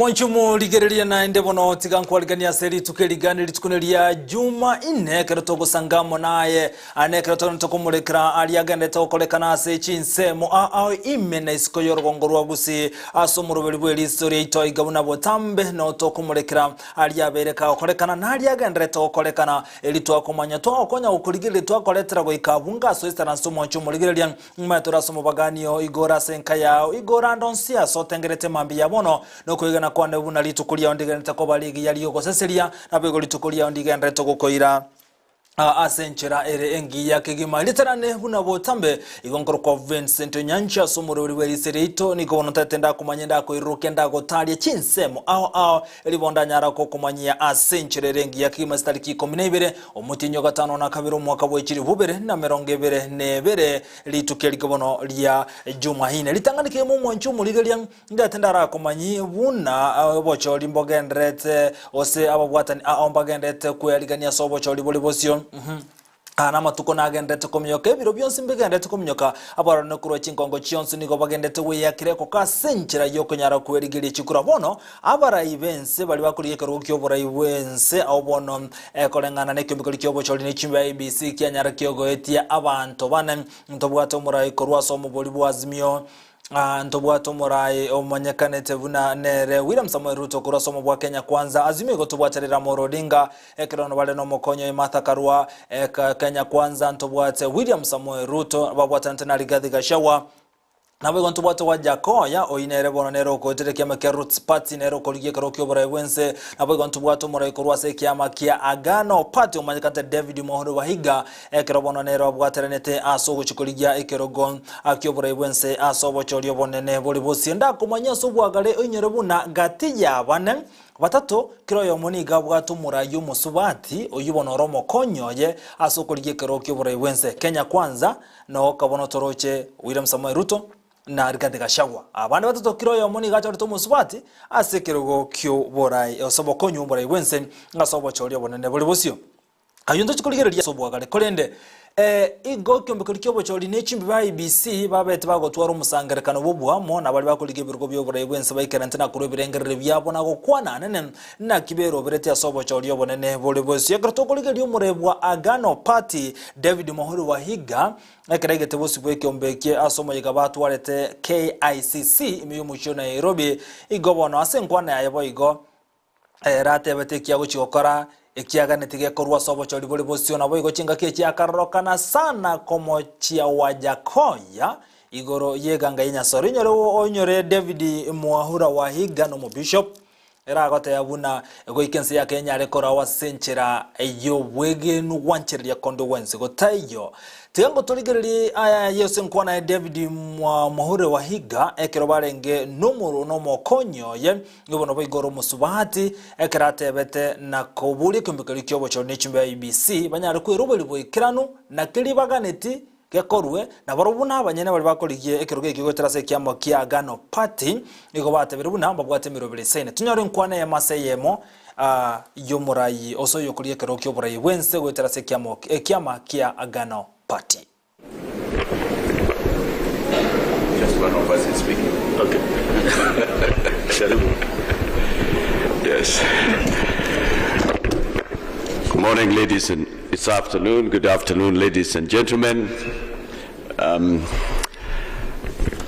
Mwanche omorigereria naende bono tiga nkwariganie ase rituko erigani rituko neria Juma ine ekero togosanga amo naye ane ekero togende tokomorekera aria agenderete gokorekana ase chinsemo ao ao ime na isiko y'orogongo rwa Gusii ase omoroberi bw'eriso riaito iga buna botambe no tokomorekera aria abeire kagokorekana na aria agenderete gokorekana eri twakomanya twagokonya gokorigereria twakoretera goika abwo ngasoe ase omwanche omorigereria Ng'uma tore ase omobaganio, igo ore ase enka yao, igo ore ande onsi ase otengerete mambia ya bono, nokwegena kwane buna rituko riao ndigenderete koba rigiya ri'ogoseseria, naboigo rituko riao ndigenderete gokoira ase enchera ere engiya kegima. Ritarane buna botambe, igo nkorokwa Vincent Onyancha ase omorweri bw'erise riaito, nigo bono ntaete ndakomanye ndakoirurukia ndagotaria chinsemo ao ao, Ribo ndanyara gokomanyia ase enchera ere engiya kegima chitariki ikomi na ibere, omotienyi o gatano na kabere omwaka bwe chilifu ibere na emerongo ebere na ebere, rituko erike bono ria Jumaine. Ritang'ani kegima omwanchi omorigeria, ndete ndarakomanyie buna obochori mbogendererete, gose ababwatani ao mbagendererete kwearigania ase obochori bore bosio. Aya namatuko nagenderete kominyoka, ebiro bionsi mbigenderete kominyoka, abarwani korwa chinkongo chionsi nigo bagenderete gweyakera ekoko ase enchera y'okonyara kwerigeria chikura. Bono abarai b'ense baria bakorigia ekerogo ki'oborai bw'ense, ao bono koreng'ana nekiombe keria ki'obochori ne chimbe IEBC kianyara kiogoetia abanto bane. Ntobwate omorai korwa ase omobori bw'Azimio. Aa, ntobwate omorai omanyekanete buna nere William Samoei Ruto korwa ase omo bwa Kenya Kwanza. Azimio igo tobwate Raila Amolo Odinga, ekero bare nomokonyi oye Martha Karua. Eka Kenya Kwanza ntobwate William Samoei Ruto babwatanete na Rigathi Gachagua. Naboigo ntobwate Wajackoyah, oyio nere bono nere okoetera ekiama kia Roots Party, nere okorigia ekerogo ki'oborai bw'ense. Naboigo ntobwate omorai korwa ase ekiama kia Agano Party omanyekanete David Muhuri Wahiga, Ekero bono nere obwateranete ase ogochia korigia ekerogo ki'oborai bw'ense ase obochori obonene bore bosio, ndakomanye ase obwagare oinyore buna gati y'abane batato kera oyomo nigo abwate omorai omosubati, oyio bono ore omokonyi oye ase okorigia ekerogo ki'oborai bw'ense. Kenya Kwanza noka bono toroche William Samoei Ruto na Rigathi Gachagua. Abande batato kera oyomo nigo achorete omosubati ase ekerogo ki'oborai ase obokonyi bw'oborai bw'ense ase obochori obonene bore bosio. Ayio ntochi korigereria ase obwagare, korende igo ekiombe keria ki'obochori ne chimbi ba IEBC babete bagotwara omosangererekano bw'oboamo na baria bakorigia ebirogo bi'oborai bw'ense baikerente na korua ebirengererio biabo na gokwana anene naki berobereti ase obochori obonene bore bosio. Ekero tokorigereria omorai bwa Agano Party David Muhuri Wahiga ekero aigete bosio bw'ekiombe ekie ase omoyega batwarete KICC ime y'omochie o Nairobi igo bono ase enkwana yaye boigo Ere atebete eki agochia gokora, ekiagera tigekorwa ase obochori bore bosio. Naboigo chingaki echi akarorokana sana komochia gwa Jakoya igoro y'eganga y'enyasore. Onyore onyore David Mwahura Wahiga nomobishop, ere agoteba buna goika ense ya Kenya enyare koragwa ase enchera y'obwegenu gwanchereria konde gwensi gotaiyo. Tiga ngotorigererie aya Yeso enkwana ya David Mwahure Wahiga ekero barenge nomoro nomokonyi oye Nigo bono boigo ore omosubati, ekero atebete na koboria ekeombe keria ki'obochori ne echumbi ya IEBC, banyare kweroberi boikeranu na keria baganeti gekorwe, na barobwo buna abanyene baria bakorigia ekerogo ekio goetera ase ekiamo kia Agano Party, nigo batebire buna mbabwate emeroberi esaine. Tonyore enkwana eyemo ase eyemo y'omorai ose oyokorigia ekerogo ki'oborai bw'ense goetera ase ekiamo ekiama kia Agano Party. Just one of us is speaking. Okay. Karibu. Yes. Good morning, ladies and it's afternoon. Good afternoon, ladies and gentlemen. Um,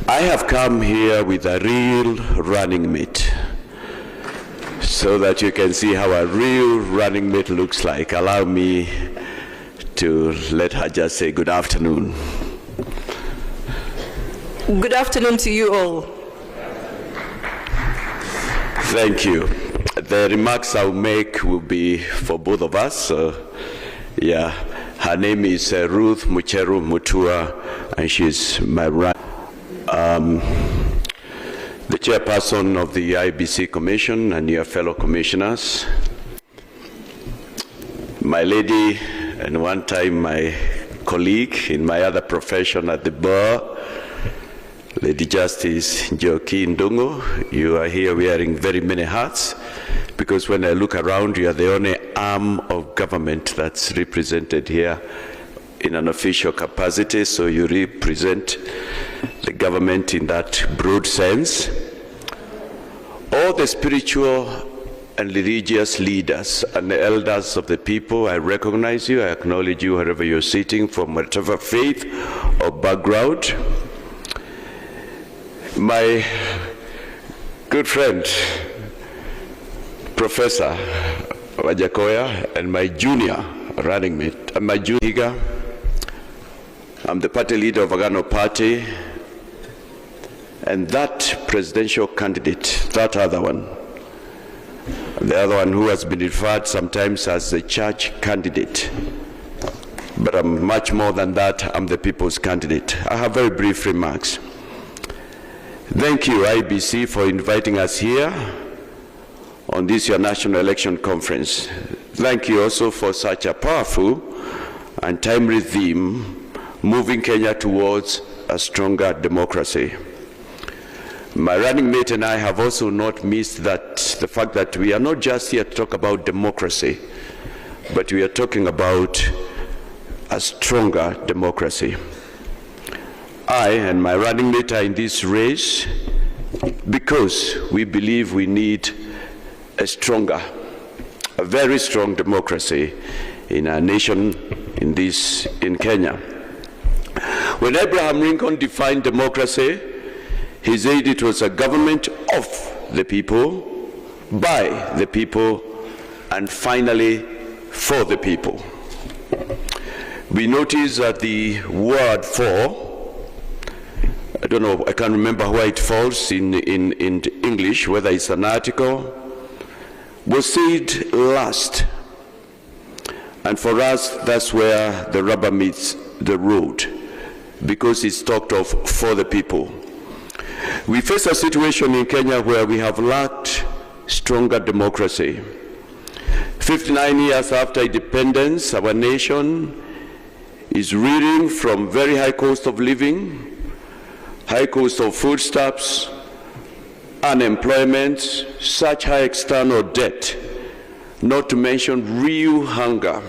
I have come here with a real running mate so that you can see how a real running mate looks like. Allow me to let her just say good afternoon. Good afternoon to you all. Thank you. The remarks I'll make will be for both of us. So, yeah, her name is uh, Ruth Mucheru Mutua, and she's my right. Um, the chairperson of the IBC Commission and your fellow commissioners, my lady, and one time my colleague in my other profession at the bar, Lady Justice Njoki Ndungu, you are here wearing very many hats because when I look around, you are the only arm of government that's represented here in an official capacity, so you represent the government in that broad sense. All the spiritual and religious leaders and the elders of the people, I recognize you, I acknowledge you wherever you're sitting from whatever faith or background. My good friend, Professor Wajackoyah, and my junior running mate, and my junior, I'm the party leader of Agano Party, and that presidential candidate, that other one, the other one who has been referred sometimes as the church candidate, but I'm much more than that, I'm the people's candidate. I have very brief remarks. Thank you, IEBC, for inviting us here on this your National Election Conference. Thank you also for such a powerful and timely theme, moving Kenya towards a stronger democracy. My running mate and I have also not missed that the fact that we are not just here to talk about democracy, but we are talking about a stronger democracy. I and my running mate are in this race because we believe we need a stronger, a very strong democracy in our nation, in Kenya. When Abraham Lincoln defined democracy, he said it was a government of the people, by the people, and finally for the people. We notice that the word for, I don't know, I can't remember where it falls in English, whether it's an article, was said last. And for us, that's where the rubber meets the road, because it's talked of for the people. We face a situation in Kenya where we have lacked stronger democracy. 59 years after independence, our nation is reeling from very high cost of living, high cost of foodstuffs, unemployment, such high external debt, not to mention real hunger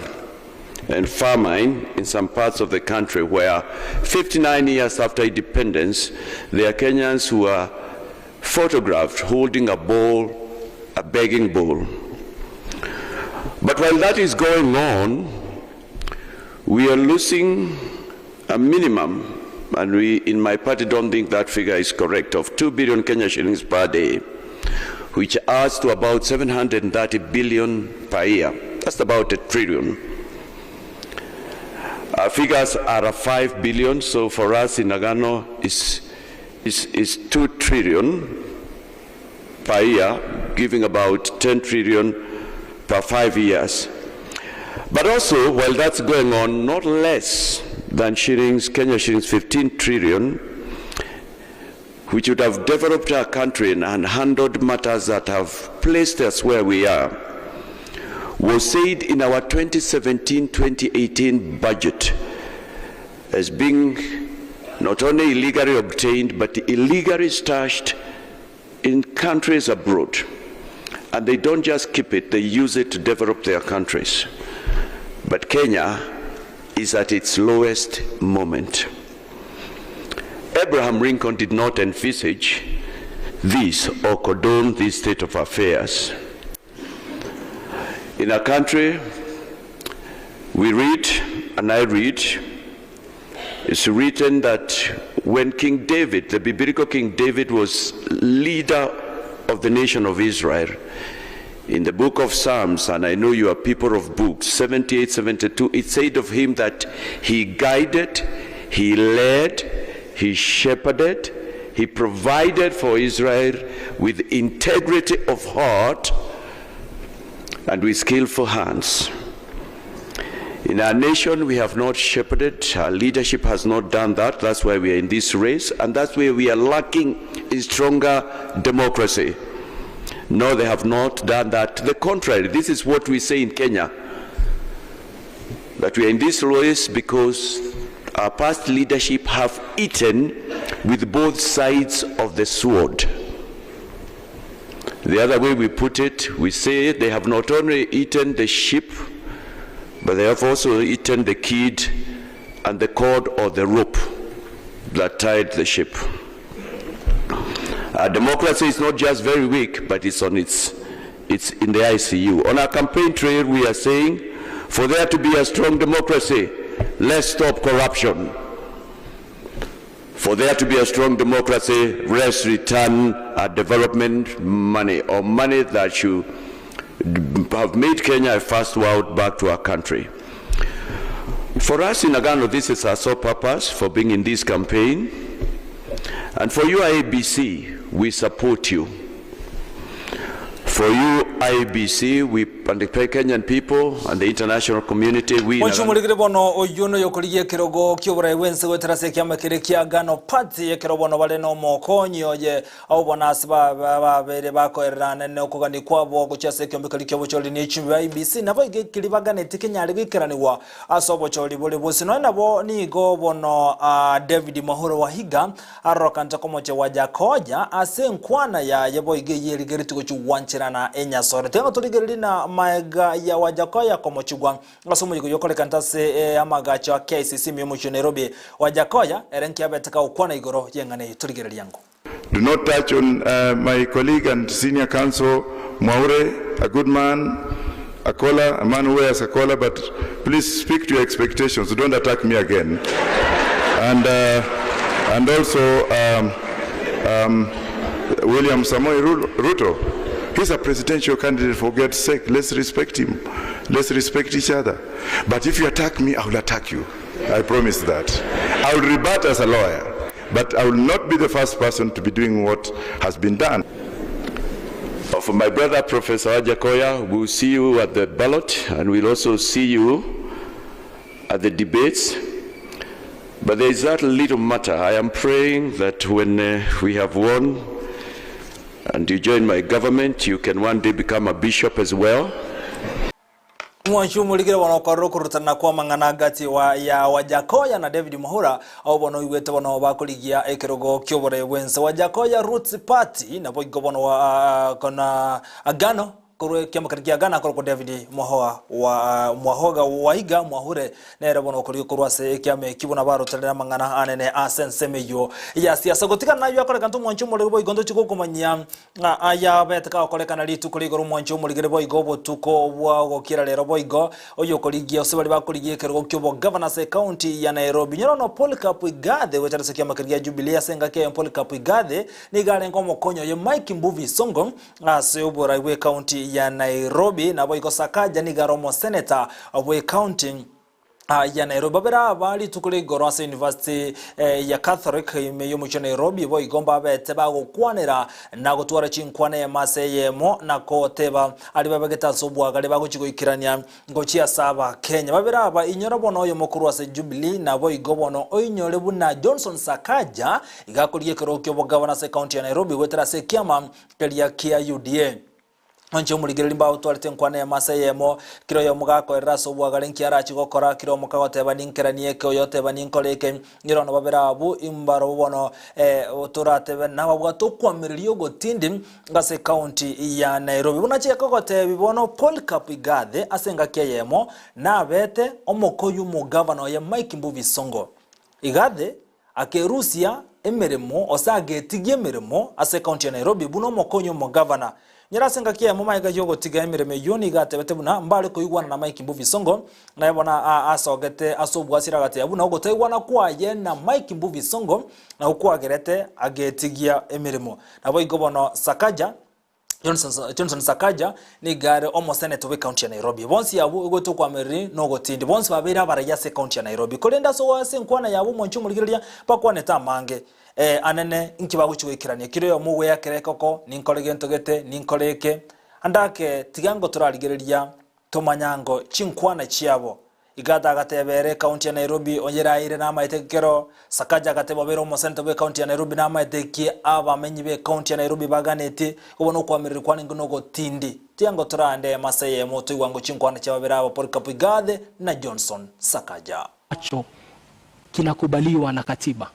and famine in some parts of the country where 59 years after independence, there are Kenyans who are photographed holding a bowl, a begging bowl. But while that is going on, we are losing a minimum, and we in my party don't think that figure is correct, of 2 billion Kenya shillings per day, which adds to about 730 billion per year. That's about a trillion. Our figures are a 5 billion, so for us in Agano is 2 trillion per year, giving about 10 trillion per 5 years. But also, while that's going on, not less than shillings, Kenya shillings 15 trillion, which would have developed our country and handled matters that have placed us where we are, was said in our 2017-2018 budget as being not only illegally obtained, but illegally stashed in countries abroad. And they don't just keep it, they use it to develop their countries. But Kenya is at its lowest moment. Abraham Lincoln did not envisage this or condone this state of affairs. In our country, we read, and I read, it's written that when King David, the biblical King David, was leader of the nation of Israel, in the book of Psalms, and I know you are people of books, 78, 72, it said of him that he guided, he led, he shepherded, he provided for Israel with integrity of heart and with skillful hands. In our nation, we have not shepherded. Our leadership has not done that. That's why we are in this race, and that's where we are lacking in stronger democracy. No, they have not done that. To the contrary, this is what we say in Kenya, that we are in this race because our past leadership have eaten with both sides of the sword. The other way we put it, we say they have not only eaten the sheep, but they have also eaten the kid and the cord or the rope that tied the sheep. Our democracy is not just very weak, but it's on its, it's in the ICU. On our campaign trail, we are saying, for there to be a strong democracy, let's stop corruption. For there to be a strong democracy, let's return our development money or money that should have made Kenya a first world back to our country. For us in Agano, this is our sole purpose for being in this campaign. And for you, IEBC, we support you. For you, IEBC, we, and the Kenyan people and the international community, we in Mwanchi Agano- omorigire bono oyio noyokorigia ekerogo ki'oborai bw'ense goetera ase ekiama keria kia Agano Party ekero bono bare nomokonyi oye abwo bono ase babeire bakoerera anene okogania kwabo gochia ase ekiombe keria ki'obochori ne echumbi ba IEBC nabo iga ekeri baganetie kenyare goikeranigwa ase obochori bore bosio. Nonya nabo nigo bono David Mwahure Wahiga Arorokante komochia gwa Jakoja ase enkwana yaye boigo eyio erigeretie gochia gwancherana enyasore. Tiga torigererie na maega ya Wajakoya komochigwa ase omoyega oyio okorekanete ase amagacho a KICC ime y'omochie o Nairobi. Wajakoya ere nkiabete kagokwana igoro y'eng'ana eyio. Torigererie ango. Do not touch on my colleague and senior counsel Mwaure, a good man, a collar, a man who wears a collar, but please speak to your expectations, don't attack me again. And, uh, and also um, um, William Samoei Ruto, he's a presidential candidate for God's sake, let's respect him, let's respect each other. But if you attack me, I will attack you. I promise that. I will rebut as a lawyer. But I will not be the first person to be doing what has been done. For my brother Professor Wajackoyah, we'll see you at the ballot and we'll also see you at the debates. But there is that little matter. I am praying that when uh, we have won and you join my government, you can one day become a bishop as well. Mwanchi omorikire bono okorora okorutana kw'amang'ana gati wa ya Wajackoyah na David Mwaura, abwo bono oigwete bono bakorigia ekerogo ki'oborai bw'ense. Wajackoyah Roots Party naboigo bono wa kona Agano korwa ekiama keria kia Agano akorokwa David Mwahoa wa Mwahoga Waiga Mwahure nere bono okorigia korwa ase ekiama ekio buna baroterire amang'ana anene ase ensemo eyio ya siasa. Gotigana nayio akorekana omwanchi omoreri boigo ntochie gokomanyia Ng'a aya abete kagokorekana rituko rigoro omwanche omorigere boigo obotuko bwa ogokiera rero boigo oyokorigia ase baria bakorigia ekerogo ki'obogavana ase ecounty ya Nairobi. Nyora no Polycarp Igathe gochara ase ekiama keria gia Jubilee ase engaki eye Polycarp Igathe nigo arenge omokonyi oye Mike Mbuvi Sonko ase oborai bw'ecounty ya Nairobi naboigo Sakaja nigo are omoseneta bw'ecounty ya Nairobi. Babere aba rituko ria igoro ase University ya Catholic ime y'omochie o Nairobi boigo mbabete bagokwanera na gotwara chinkwana eyemo ase eyemo na goteba aria babegete ase obwagare bagochia goikerania gochia ase Abakenya. Babere aba inyora bono oyomo korwa ase Jubilee naboigo bono oinyore buna Johnson Sakaja iga akorigia ekerogo ki'obogavana ase ecounty ya Nairobi goetera ase ekiama keria kia UDA. Inche omorigereria mbaotwarete enkwana eyemo ase eyemo, kera oyomo gakoerera ase obwagare nki arachie gokora, kera omo kagoteba ninkeranie eke, oyoteba ninkore eke, nero bono babere abwo imbarabwo bono toratebe nababwate okoamereria ogotindi ase ecounty ya Nairobi. Buna chiekogotebia bono Polycarp Igathe ase engaki eyemo nabete omokoywa omogavana oye Mike Mbuvi Sonko. Igathe Akerusia emeremo ose agetigia emeremo ase ecounty ya Nairobi buna omokonyi omogavana. Nyora ase engaki eyemo magega yogotiga emeremo eyio nigo atebete buna mbare koigwana na Mike Mbuvi Sonko naye bono asogete ase obwasire agateba buna ogotaigwana kwaye na Mike Mbuvi Sonko nakwo kwagerete agetigia emeremo. Naboigo bono Sakaja Johnson Sakaja nigo are omoseneta bw'ecounty ya Nairobi. Bonsi abwo egoeta okwamereri na ogotindi. Bonsi babeire abaraiya ase ecounty ya Nairobi. Korende ase ase enkwana yabo omwanchi omorigereria bakwanete amange. Eh, anene inki bagochia goikerania? Kera oyomo ogweyakera ekoko, ninkore gento gete, ninkore eke. Ande ake tiga ngo torarigereria tomanya ngo chinkwana chiabo Igatha agateba ere ekaunti ya Nairobi oyeraeire namaete ekero Sakaja agateba obeire omoseneta bw'ekaunti ya Nairobi namaete eki abamenyi b'ekaunti ya Nairobi baganetie igo bono okoamereri kwarenge nogotindi. Tiango torande emasa eyemo toigwa ngo chinkwana chia babere aba Polycarp Igathe na Johnson Sakaja. Ambacho kinakubaliwa na katiba.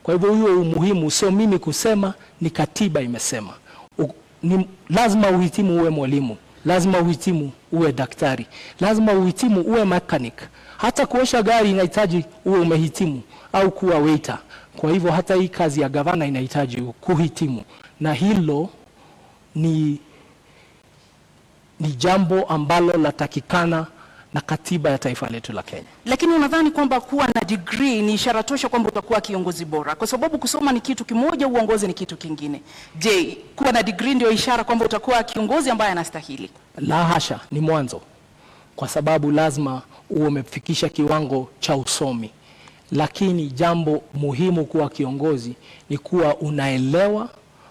Kwa hivyo huo umuhimu sio mimi kusema, ni katiba imesema. U, ni lazima uhitimu uwe mwalimu, lazima uhitimu uwe daktari, lazima uhitimu uwe mechanic. Hata kuosha gari inahitaji uwe umehitimu au kuwa waiter. Kwa hivyo hata hii kazi ya gavana inahitaji kuhitimu, na hilo ni, ni jambo ambalo latakikana na katiba ya taifa letu la Kenya. Lakini unadhani kwamba kuwa na degree ni ishara tosha kwamba utakuwa kiongozi bora? Kwa sababu kusoma ni kitu kimoja, uongozi ni kitu kingine. Je, kuwa na degree ndio ishara kwamba utakuwa kiongozi ambaye anastahili? La hasha, ni mwanzo, kwa sababu lazima uwe umefikisha kiwango cha usomi. Lakini jambo muhimu kuwa kiongozi ni kuwa unaelewa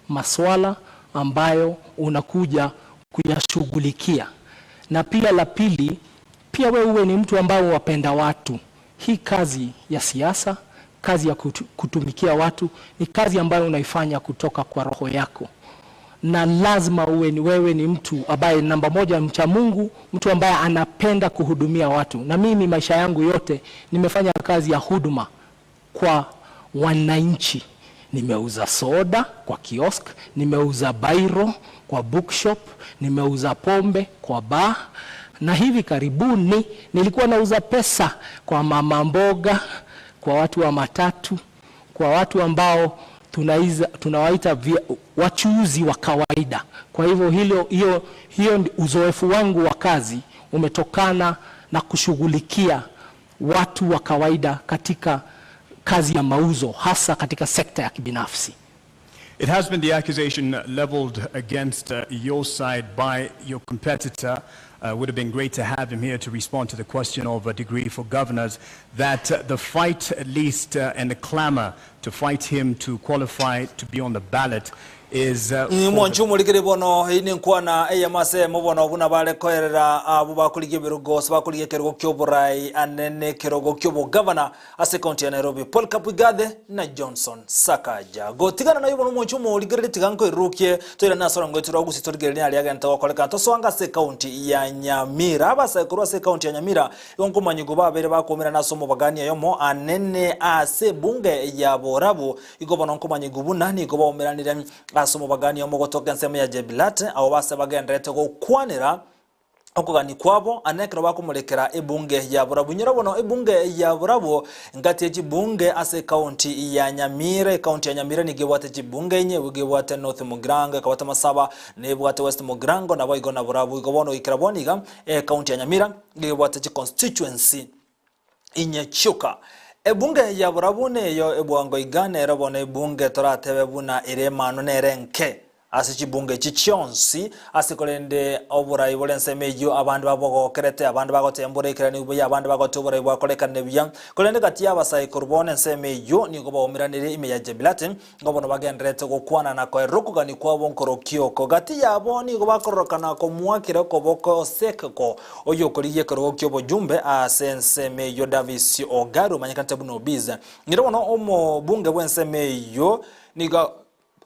maswala ambayo unakuja kuyashughulikia, na pia la pili, pia wewe uwe ni mtu ambao wapenda watu. Hii kazi ya siasa, kazi ya kutumikia watu ni kazi ambayo unaifanya kutoka kwa roho yako na lazima uwe ni wewe ni mtu ambaye namba moja mcha Mungu, mtu ambaye anapenda kuhudumia watu. Na mimi maisha yangu yote nimefanya kazi ya huduma kwa wananchi. Nimeuza soda kwa kiosk, nimeuza bairo kwa bookshop, nimeuza pombe kwa bar, na hivi karibuni nilikuwa nauza pesa kwa mama mboga, kwa watu wa matatu, kwa watu ambao tunaiza, tunawaita wachuuzi wa kawaida. Kwa hivyo hilo, hiyo, hiyo uzoefu wangu wa kazi umetokana na kushughulikia watu wa kawaida katika kazi ya mauzo hasa katika sekta ya kibinafsi. It has been the accusation leveled against your side by your competitor. Would have been great to have him here to respond to the question of a degree for governors, that the fight at least and the clamor to fight him to qualify to be on the ballot is for the Mwanchi omorikire bono eye nenkwana eyemo ase eyemo bono buna bare koerera abwo bakorigia ebirogo gose bakorigia ekerogo ki'oborai ane nekerogo ki'obogavana ase ekaunti ya Nairobi Paul Igathe na Johnson Sakaja. Gotigana naye bono omwanchi omorigereria tiga nkoirurukie toirane ase orongo oito rwa Gusii torigererie aria agente gokorekana tosoange ase ekaunti ya Nyamira. Abasae korwa ase ekaunti ya Nyamira igo nkomanyigwa babeire bakoumerana ase omobagani oyomo anene ase ebunge ya Borabu igo bono nkomanyigwa buna nigo baumeranire ase omobagani omo gotoka ensemo ya Jebilat abo base bagendererete gokwanera okogania kwabo, ane ekero bakomorekera ebunge ya Borabu. Inyora bono ebunge ya Borabu ngati ye chibunge ase ekaunti ya Nyamira. Ekaunti ya Nyamira nigo ebwate chibunge inye, nigo ebwate North Mugirango, ekabwata Masaba, nebwate West Mugirango, naboigo na Borabu. Igo bono goikera bono iga, ekaunti ya Nyamira nigo ebwate chiconstituency inye chioka. Ebunge ya Borabu neyo ebwango iga nero bono ebunge toratebe buna ere emanu nere enke ase chibunge echi chionsi ase korende oborai bore ensemo eyio abande babogokerete abande bagoteba mboreikeraniwe buya abande bagoteba oborai bwakorekanire buya korende gati y'abasae korwa bono ensemo eyio nigo baumeranire ime ya Jebilati Nigo bono bagendererete gokwana na koerera okogania kwabo nkorokio oko. Gati yabo nigo bakororokana komoakera okoboko Osekeko, oyio okorigia ekerogo ki'obojumbe ase ensemo eyio Davis Ogari omanyekanete buna Obiz. Nere bono omobunge bw'ensemo eyio nigo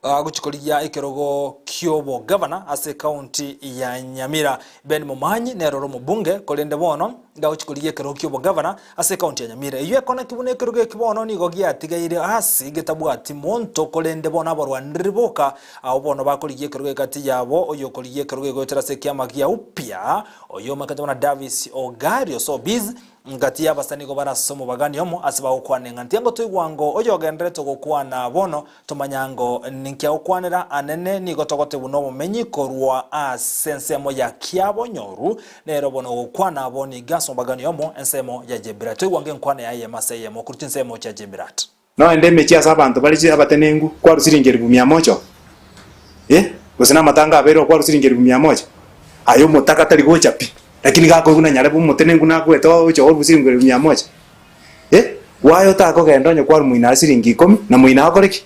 agochia korigia ekerogo ki'obogavana ase ekaunti ya Nyamira. Ben Momanyi nere ore omobunge korende bono nigo agochia korigia ekerogo ki'obogavana Ase ekaunti ya Nyamira eyio ekoneki buna ekerogo eki bono nigo giatigaire ase getabwati monto korende bono abarwaniriri boka abwo bono bakorigia ekerogo egati yabo oyo okorigia ekerogo egoetera ase ekiama gia upia oyo omanyekete buna Davis Ogario Sobiz ngati y'abasani nigo bare ase omobagani omo ase bagokwana eng'ana tiango toigwa ngo oyo ogendererete gokwana bono Tomanya ngo ninki agokwanera anene nigo togotebwa nobomenyi korwa ase ensemo ya kiabonyoru, nere bono ogokwana abo nigo ase omobagani omo ensemo ya Jebirat. Toigwa ngo enkwana yaye eyemo ase eyemo korwa chinsemo chia Jebirat. Noende emechie ase abanto bare abatenenku, kwarwa siringi elifu mia moja oo? Eh, gose namatanga abeire oo kwarwa siringi elifu mia moja? Aye omotaka tari gocha pi, lakini gakoigwa na nyarebe omotenenku nakwete oche orwe siringi elifu mia moja. Eh, gwaye otakogenda onye kwarwa moino ase siringi ikomi, na moino akore ki?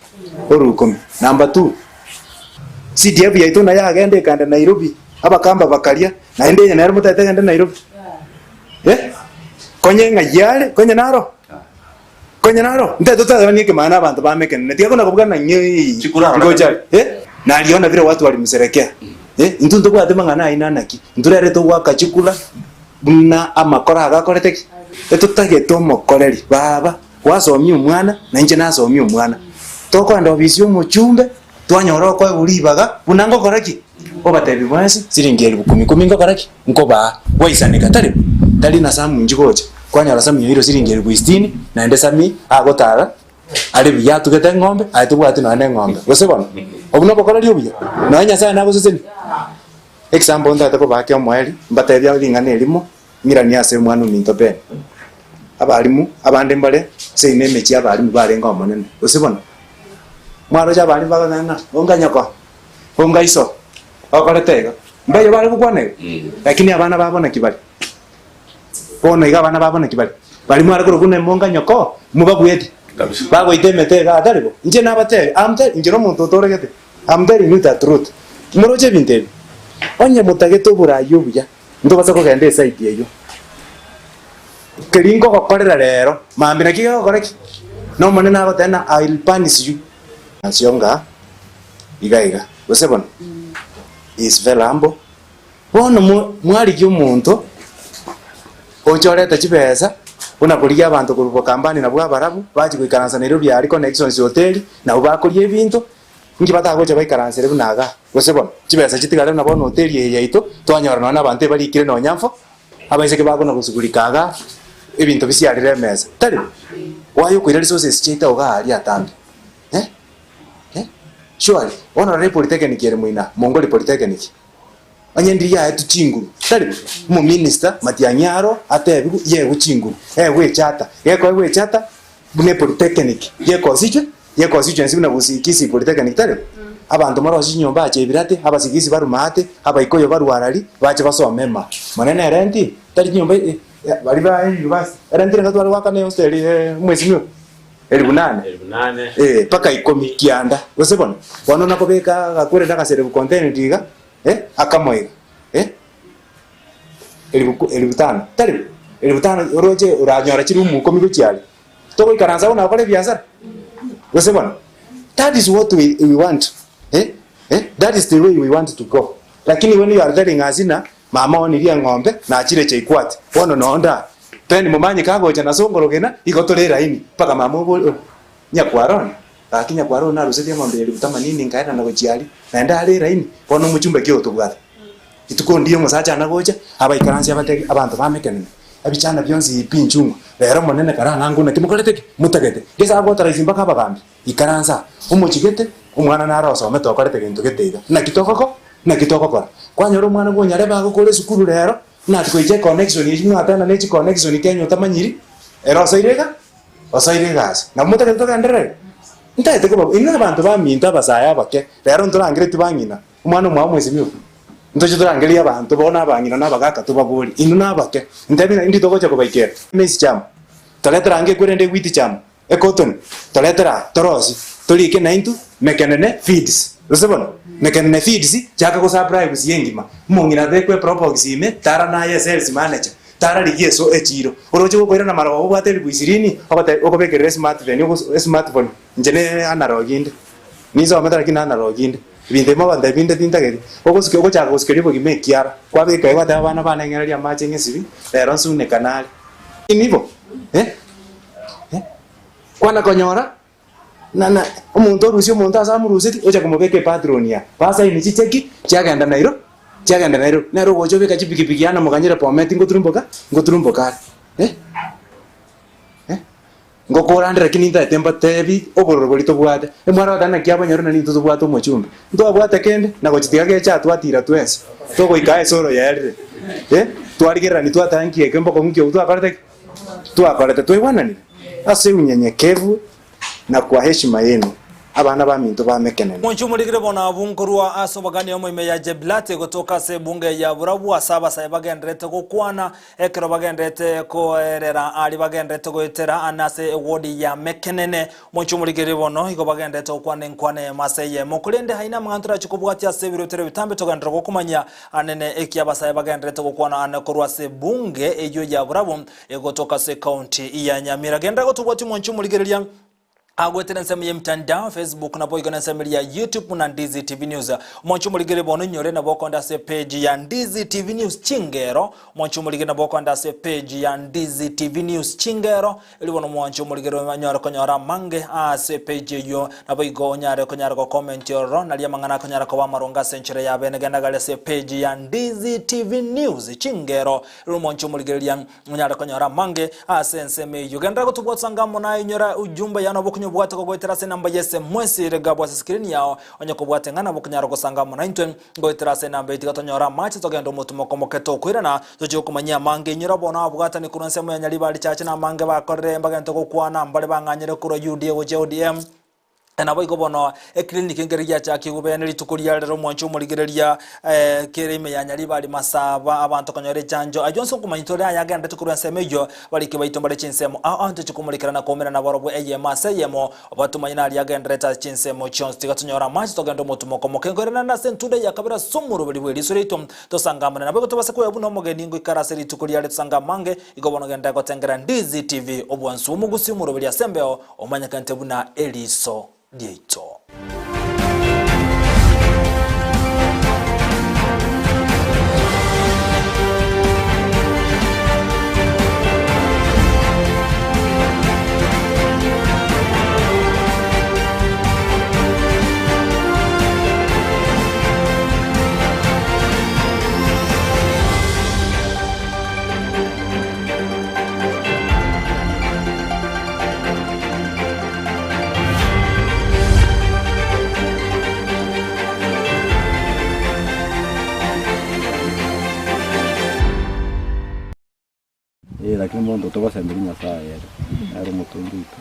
Orwe ikomi. Number two, CDF yaito nayo yagenda ekaenda Nairobi, abakamba bakaria, naende eye nere motagete egende Nairobi? Eh, konye ng'ai are, konye naro? Konye naro? Ntaete totageranie ekemana abanto bame ekenene, tiga kona kobuga ng'a Chikura ngocha are, eh, naliona vile watu walimsherekea, eh, intwe ntobwate mang'ana ayio nanaki, intwe rero togoaka chikura. Buna amakoro agakorete ki? Etotagete omokoreri, Baba, gwasomia omwana, na inche nasomia omwana. Tokoenda ofisi y'omochumbe, twanyora okoegwa ribaga buna ngokora ki? Obatebi bonsi, siringi elifu kumi kumi ngokora ki? Nkobaa. Gwaisaneka, tari bo? Tari na Samu inchi gocha, kwanyora Sami oirwe siringi elifu sitini, naende Sami agotara. Are buya atugete eng'ombe, aye tobwati nonya na eng'ombe. Gose bono? Obwo nobokoreri obuya? Nonya Nyasaye nagosesenie? Example ntagete kobaakia omoerio, mbatebie ring'ana erimo, ng'iranie ase omwana ominto Ben. Abalimu abande mbare seino emechie abalimu barenge omonene. Gose bono? Mwaroche abalimu bagoteba ng'a onga nyoko, onga iso, okorete iga. Mbaiyo bare gokwana igo? Lakini abana babo naki bare? Bono iga abana babo naki bare? Baria mware korokwa buna emonga nyoko, mobabwete. Bagoita emete iga atari bo. Inche nabatebia, I'm tell, inche nomonto otoregete, I'm telling you the truth. Moroche ebinto ebi? Onye motagete oborai obuya, ntobasa kogenda eside eyio. Keria nkogokorera rero, mambia naki gegokora ki? Na Omonene agoteba ng'a I will punish you. Nasionga iga iga, gose bono? He is very humble. Bono mwarigia omonto oche orete chibesa buna korigia abanto korwa bokambani nabwo Abarabu bachie goikaransa Nairobi aria Connections Hoteli nabwo bakoria ebinto inki batagocha baikaransere buna igaa gose bono chibesa chitigare buna bono hoteli eye yaito twanyora nonya na abanto ebarikire nonya mfo abaiseke bakona gosugurika igaa ebinto bisiarire emesa tari bo? Why okoira resources chiaito igaa aria atambe eh eh surely bono rora epolytechnic ere moino aa Mongoli polytechnic. Onye ndiri yaetwe chinguru, tari bo? Omominista Matiang'i aro atebigwe yegwe chinguru, egwe echata, gekoegwa echata buna epolytechnic ye constitue ye constituency buna Gusii Kisii polytechnic tari bo? Abanto morosie chinyomba ache ebirate, abasigisi barume ate, abaikoyo barwe arari, bache basome ma. Monene erenti, tari chinyomba baria ba university, erenti rende tware goakana ehostel omwesimwa. Elifu nane, eh, mpaka ikomi, kianda, gose bono. Bono nakobeka agakwere agaserebu contained iga, eh, akamo iga, eh, elifu ku elifu tano, tari bo? Elifu tano oroche oranyora chirumu ikomi gochia aria, togoikaransa abwo na gokora ebiasara? Gose bono? That is what we, we want, eh, eh, that is the way we want to go. Lakini when you are telling us ng'a Mama oonirie eng'ombe, nachire chaikwati, bono noo nda. Tweni momanye kagocha na songorogena, igo tore eraini, mpaka mama obori oh, nyakwara one, gaki nyakwara one narusetie eng'ombe ya elifu themanini nkaenana gochia aria, naende are eraini, bono omochumba ki otobwate? Rituko ndiyo omosacha anagocha, abaikaransie abatebie, abanto bamekenene, ebichana bionsi pi inchungwa, rero omonene karang'ange naki mokorete ki? Motagete. Gese agotoraisia mpaka abagambi, ikaransa aa, omochigete, omwana nare osomete okorete gento gete iga, naki togoko? Naki togokora? Kwanyora omwana bw'onyarebe agokora esukuru rero, nati goicha econnection echio mwatana ne chiconnection Kenya otamanyiri, ere osoire iga, osoire egasi. Nabo motagete togenderere? Ntagete koba inwe abanto baminto abasae abake, rero ntorangereti bang'ina, omwana omwabo mwesimigwa, ntoche torangerie abanto bono abang'ina na abagaka tobaborie, inwe nabake, ntebi ng'a indi togocha kobaikera? Maize cham, toretere ange ekwerende ewheat cham. Ecotton, toretere aa, torosie, toriike naintwe, Mekenene Feeds. Gose bono, Mekenene Feeds, chaka gosupply Gusii engima. Omong'ina abekwe eprobox ime, tara naye esales manager, tara rigia eso echiro. Oroche gokoirana marogoba obwate elifu ishirini, ogote okobekerera esmartphone ogos esmartphone, inche ne analog inde. Ninsomete lakini analog inde. Ebinto ebi mogontebia binde tintageti. Ogosukia ogochaka gosukeria obogima ekiara, kwabeka igo gwateba abana bane ng'ererie amache ng'esibi, rero nsunekane are. Nibo, eh. Kwana konyora na na omonto orusia omonto ase amoruseti ocha komobeka epatroni ya basaini chicheki chiagenda Nairo chiagenda Nairobi nere ogocha obeka chipikipiki yana moganyere Bomet ngoturumboka ngoturumboka are eh eh ngokorande lakini ntaete mbatebi obororo boria tobwate emware goteba naki abanyaruna nintwe tobwate omochumbe ntwabwate kende na gochitiga gecha twatira twensi togoika ase esoro yaerire eh twarigererani twateba nki eke mbokong'u ki obwo twakorete ki? Twakorete twaigwananire ase unyenyekevu na kwa heshima yenu, abana baminto b'amekenene. Monche omorigire bono abwo nkorwa ase obogani omo ime ya Jebilati gotoka ase ebunge ya Burabu ase abasae bagendererete gokwana ekero bagendererete koerera aria bagendererete goetera ane ase ewodi ya Mekenene. Monche omorigire bono igo bagendererete gokwana enkwana eyemo ase eyemo. Korende aye namang'ana torache kobwatia ase ebirotero ebitambe togenderere gokomanyia Anene eki abasae bagendererete gokwana ane korwa ase ebunge eyio ya Burabu egotoka ase ekaunti ya Nyamira. Genderera gotobwatia omonche omorigereria agoetera ensemo ya emitandao Facebook naboigo na ensemo eria ya YouTube buna Ndizi TV News. Omonche omorigereria bono inyore nabo okonda ase epage ya Ndizi TV News chingero. Omonche omorigereria nabo okonda ase epage ya Ndizi TV News chingero. Erio bono omwanche omorigere onyare konyora amange ase epage eyio, naboigo onyare konyara gocomment ororo, nario amang'ana akonyara koba amaronge ase enchera ya bene. Genda gari ase epage ya Ndizi TV News chingero, erio omwanche omorigereria onyare konyora amange ase ensemo eyio. Genderera gotobwatsa ng'a amo naye inyora ujumbe yane obokunyora. okonyobwata gogoetera ase enamba ya SMS ere gabwo ase screen yao. Onye kobwate ng'a nabo okonyara gosanga amo naintwe goetera ase enamba eye tiga tonyore amache togende omotumo omoke tokoirana tochie gokomanyia amange. Inyora bono abwatani korwa ensemo ya Nyaribari Church na amange bakorire mbagente gokwana mbare bang'anyire korwa UDA gochia ODM. Naboigo bono eclinic nkere giachakigwe bene rituko ria rero omwancho omorigereria eh, kere ime ya Nyaribari Masaba abanto konyora echanjo ayio onsi okomanya tore aya agenderete korwa ensemo eyio bariki baito mbare chinsemo ao ao ntoche komorekera na koumera nabarobwo eyemo ase eyemo batomanye naria agenderete ase chinsemo chionsi tiga tonyore amache togende omotumo omoke nkoirana ase entunda ya kabere ase omoroberi bw'eriso riaito tosangamane naboigo tobase koya buna omogeni ngoikara ase rituko riare tosange amange igo bono genda gotengera Ndizi TV obwansu omogusi omoroberi ase embeo Omanyekente buna eriiso riaito. Ee, lakini monto togosemeria Nyasae ere, nere omotongi oito.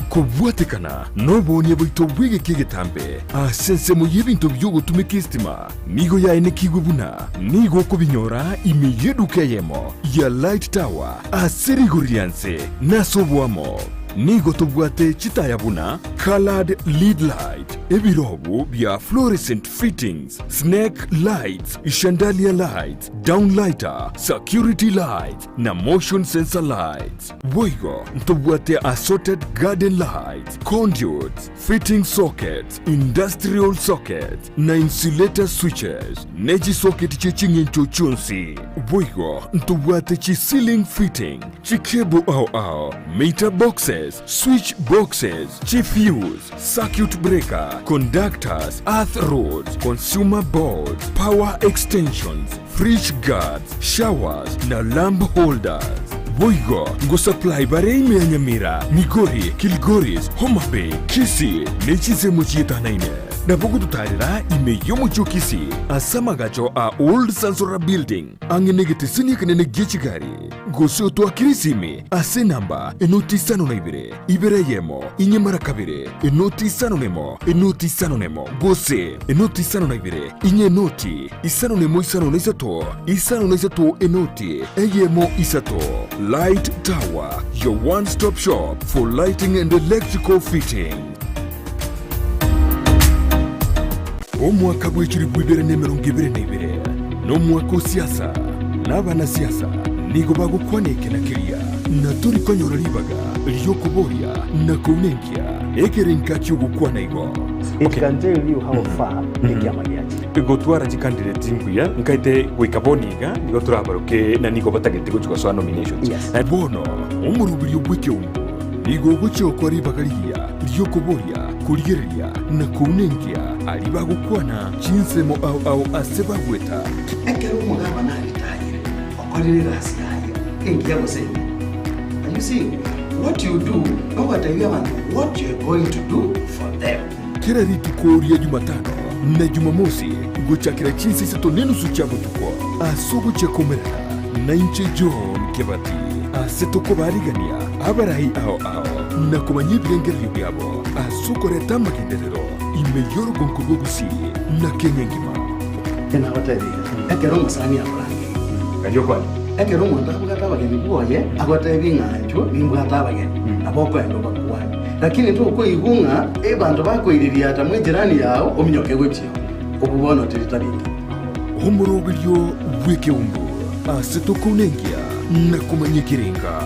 Kobwatekana noboonia bwaito bw'egeka egetambe ase ensemo y'ebinto bi'ogotumeka esitima, nigo yaenekigwe buna nigo okobinyora ime y'eduka eyemo ya Light Tower ase rigori ria nse na ase oboamo. Nigo tobwate chitaya buna coloured lead light, ebirobu bia fluorescent fittings, snake lights, chandelier lights, downlighter, security lights na motion sensor lights. Boigo ntobwate assorted garden lights, conduits, fitting sockets, industrial sockets, na insulator switches, ne chisocket chie ching'encho chionsi. Boigo ntobwate chi ceiling fitting, chicable ao ao, meter boxes, switch boxes, chifuse, circuit breaker, conductors, earth rods, consumer boards, power extensions, fridge guards, showers na lamp holders. Boigo ngosupply bare ime ya Nyamira, Migori, Kilgoris, Homa Bay, Kisii ne chinsemo chietanaine. Nabo gototarera ime y'omochie o Kisii ase amagacho a Old Sansora Building ang'e negeteseni ekenene gie chigari. Gose otwakere esimi ase enamba enoti isano na ibere, ibere eyemo, inye mara kabere, enoti isano nemo, enoti isano nemo, gose enoti isano na ibere, inye enoti isano nemo isano na isato, isano na isato enoti eyemo isato. Light Tower, your one stop shop for lighting and electrical fitting. Omwaka bw'echilifu ibere na emerongo ebere na ibere nomwaka o siasa, na abanasiasa nigo bagokwana eke na keria, na tori konyora ribaga ri'okoboria na kounenkia ekerenka ki'ogokwana igo. It can tell you how far ekiama giachire. Gotwara chicandidate mbuya nkaete goika bono iga nigo torabaroke na nigo batagete gochia gosoa nominations. Yes. Bono omoroberio bw'ekeungo nigo ogochia gokora ribaga rigiya ri'okoboria, korigereria, na kounenkia aria bagokwana chinsemo ao ao ase bagweta. Ekero omogabana aritayire, okorire egasi yaye engiya gose embe. And you see, what you do, nogoteebia abanto what you are going to do for them. Kera rituko ria Jumatano na Jumamosi gochakera chinsa isato nenusu chia botuko ase ogochia komerana nainche John Kebati ase tokobarigania abarai ao ao na komanya ebirengererio biabo ase okoreta amagenderero ime y'orogonko rwa Gusii na Kenya engima. Nabatebirie, ekero omosani akorangeirie, ekero omonto abwate abageni bwoye, agotebie ng'a inchuo nimbwate abageni, nabo okoenda obakwanie. Lakini tokoigwa ng'a abanto bakoiririata mw'ejirani yao ominyoke gochia oo, obwo bono teri tari engiya. Omoroberio bw'ekeumbu ase tokounenkia na komanya ekerenga.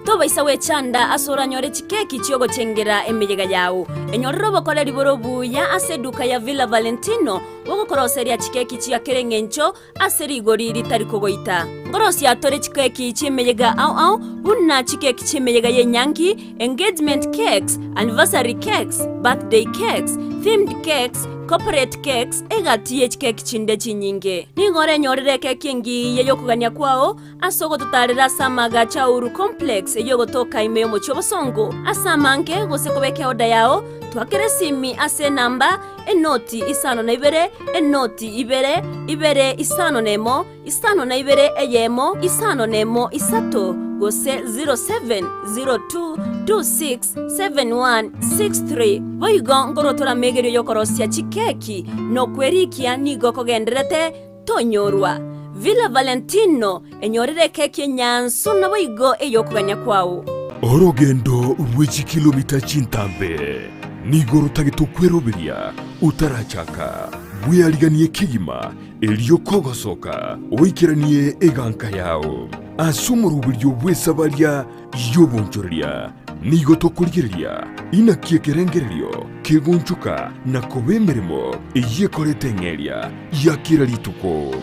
Tobaisa gwechanda ase oranyore chikeki chi'ogochengera emeyega yao. Enyorere obokoreri bore obuya ase eduka ya Villa Valentino bogokoroseria chikeki chia kera eng'encho ase rigori ritari kogoita. Nkorosia tore chikeki chi'emeyega ao ao, buna chikeki chi'emeyega y'enyangi, engagement cakes, anniversary cakes, birthday cakes, themed cakes, corporate cakes, egati ye chikeki chinde chinyinge. Nigo orenyorere ekeki engiya y'okogania kwao ase ogototaarera ase amaagacho a Uhuru Complex eyio egotoka ime y'omochie obosongo. Ase amange gose kobeka eoda yao, twakera esimi ase enamba, enoti isano na ibere, enoti ibere, ibere isano nemo, isano na ibere eyemo, isano nemo isato, gose 0702267163. Boigo nkorotora amegerio y'okorosia chikeki, na okwerikia nigo kogendererete tonyorwa. Villa Valentino, enyorere ekeki enyansu naboigo ey'okogania kwao. Orogendo rwe chikilomita chintambe nigo rotagete okweroberia otarachaka. Bweariganie kegima Erio kogosoka oikeranie eganka yao ase omoroberio bw'esabaria y'obonchoreria, nigo tokorigereria inaki ekerengererio kegonchoka na koba emeremo eyio ekoreta eng'eria ya kera rituko.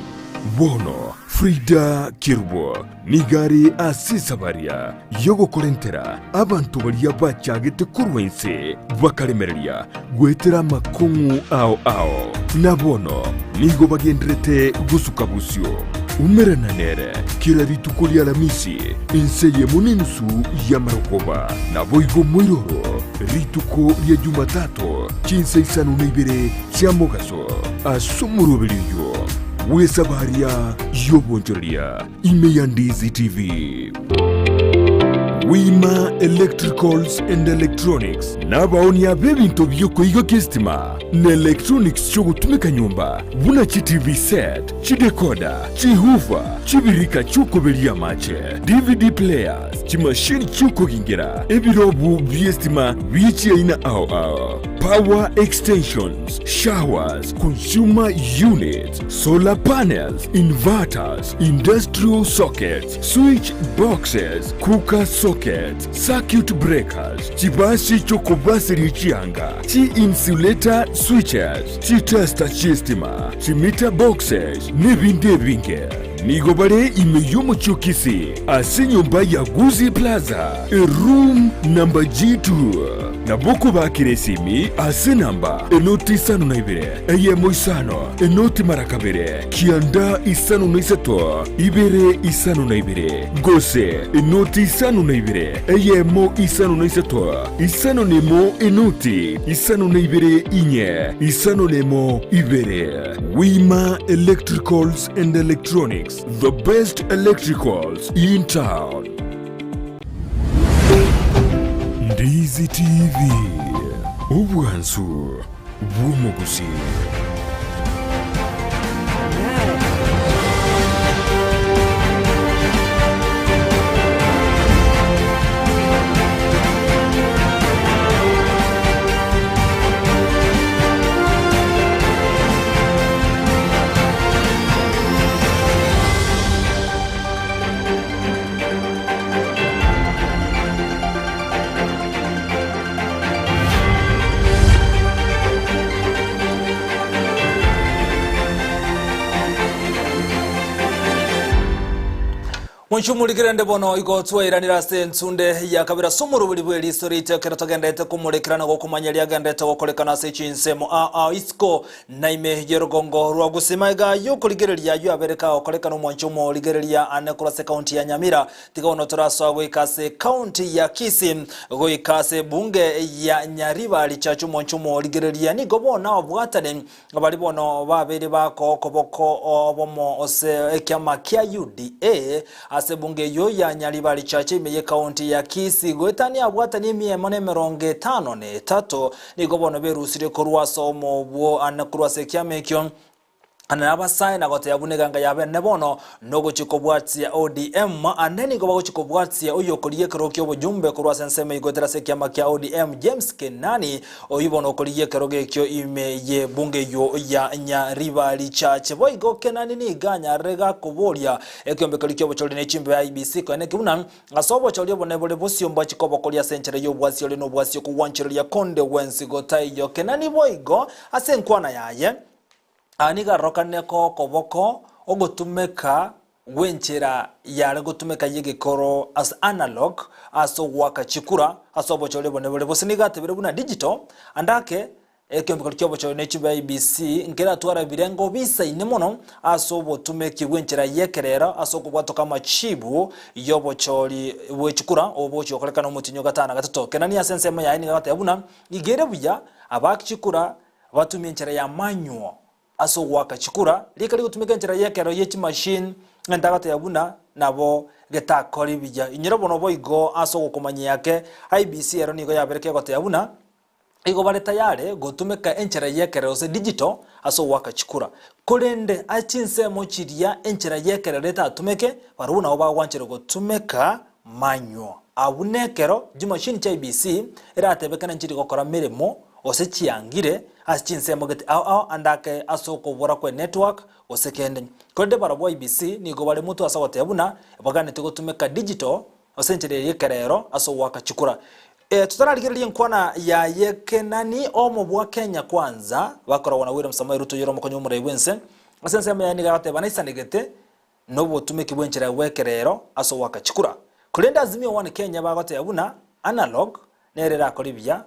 Bono Frida Kerubo nigo are ase esabaria y'ogokorentera abanto baria bachagete korwa inse bakaremereria goetera amakong'u ao ao, na bono nigo bagenderete gosuka bosio. Umerana nere kera rituko ri'Alamisi inse eyemo nenusu y'amarogoba, naboigo moiroro rituko ria Jumatato chinsa isano na ibere chia mogaso, ase omoroberio oyio bw'esabaria y'obonchoreria. Ime ya Ndizi TV. Wima Electricals and Electronics nabaonia b'ebinto bi'okoigokia esitima na electronics chi'ogotumeka nyomba buna chi TV set, chidecoder, chihoofer, chibirika chi'okoberia amache, DVD players, chimashini chi'okogingera, ebirobu bi'esitima bie chiaina ao ao, power extensions, showers, consumer units, solar panels, inverters, industrial sockets, switch boxes, cooker sockets, circuit breakers, chibasi chi'okobaseria chianga, chi-insulator switches, chitester chi'estima, chimeter boxes, n'ebinde ebinge. Nigo bare ime y'omochie o Kisii ase enyomba ya Gusii Plaza, eroom number G2. Nabo okobakera esimi ase enamba enoti isano na ibere, eyemo isano, enoti mara kabere, kianda isano na isato, ibere isano na ibere, gose enoti isano na ibere, eyemo isano na isato, isano na emo enoti isano na ibere inye, isano na emo ibere. Wima Electricals and Electronics, the best electricals in town. Ndizi TV, obwansu bw'omogusii. Monchumurikire nde bono igo twairanire ase ensunde ya kabere ase omoroberi bw'eriso riito ekero togenderete komorekera na gokomanya riagenderete gokorekana ase chinsemo aa isiko Na ime y'orogongo rwa Gusii magega y'okorigereria ayio abere kagokorekana omwancho omorigereria ane korwa ase ekaunti ya Nyamira. Tiga bono torasoa goika ase ekaunti ya Kisii goika ase ebunge ya Nyaribari Church omwancho omorigereria nigo bono ababwatani baria bono babere bakoa okoboko obomo ase ekiama kia UDA ase ebunge eyio ya Nyaribari Church ime y'ekaunti ya Kisii goetania abwatani emiemo na emerongo etano na etato Nigo bono berusirie korwa ase omobwo ane korwa ase ekiama ekio, ane nabasae na goteba buna eganga y'abene bono nogochia kobwatia ODM, ane nigo bagochia kobwatia oyokorigia ekerogo ki'obojumbe korwa ase ensemo eyio goetera ase ekiama kia ODM James Kenani, oyio bono okorigia ekerogo ekio ime y'ebunge eyio ya Nyaribari Church. Boigo Kenani nigo anyarire gakoboria ekiombe keria ki'obochori ne chimbebe IEBC koeneki buna Ase obochori obonene bore bosio mbachike obokoria ase enchera y'obwasi ore nobwasi okogwanchereria konde gwensi gotaiyo. Kenani boigo ase enkwana yaye, aa nigo arokanire koboko ogotumeka. Gwenchera yare gotumeka y'egekoro ase analog ase ogoaka chikura ase obochori obonene bore bose nigo atebire buna digital ande ake ekeombekero ki'obochori ne chibe IEBC nkeratwara ebirengo bisaine mono ase obotumeki bw'enchera y'ekerero ase okobwatoka amachibu y'obochori bwe chikura obo bogochia gokorekana omotienyi o gatano na gatato. Kenani ase ensemo yaye nigo agoteba buna iga ere buya abaaki chikura batumie enchera ya manual Ase ogoaka chikura, riika rigotumeka enchera y'ekero ye chimachine, egento agoteba buna nabo getakori buya. Inyora bono boigo ase ogokomanyia ake, IEBC ero nigo yabere kegoteba buna igo bare tayare gotumeka enchera y'ekerero gose digital ase ogoaka chikura. Korende ase chinsemo chiria enchera y'ekerero etatumeke, barobwo nabo bagwancherwa gotumeka manual. Abwo nekero chimachine chia IEBC eratebekane nchiri gokora meremo gose chiangire ase chinsemo gete ao ao ande ake ase okobora kwe network gose kende. Korende barabwo IEBC nigo bare motwe ase ogoteba buna baganeti gotumeka digital ase enchera eye y'ekerero ase ogoaka chikura. Totararigereria enkwana yaye Kenani omo bwa Kenya Kwanza bakoragwa na William Samoei Ruto oyore omokonyi bw'omorai bw'ense ase ensemo yaye nigo agoteba naisanegete nobotumeki bw'enchera bw'ekerero ase ogoaka chikura. Korende Azimio One Kenya bagoteba buna analog nere erakore buya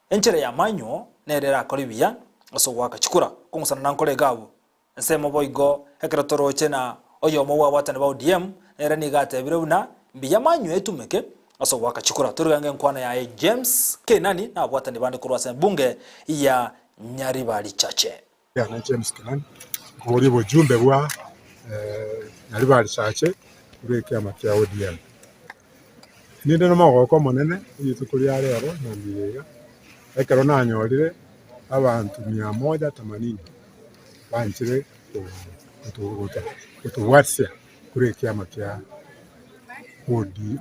Enchera y'amanywo nere erakore buya ase ogoaka chikura, kong'usana na nkore iga abwo. Ensemo boigo ekero toroche na oyomo bw'abwatani ba ODM nere nigo atebire buna mbuya manywo etumeke ase ogoaka chikura. Torigange enkwana yaye James Kenani na abwatani bande korwa ase ebunge ya Nyaribari Chache. Yane James Kenani, nkoboria obojumbe bwa Nyaribari Chache korwa ekiama kia ODM. Ninde nomogoko omonene rituko ria rero mambia iga, ekero nanyorire abanto mia moja themanini banchire gotobwatisia korwa ekiama kia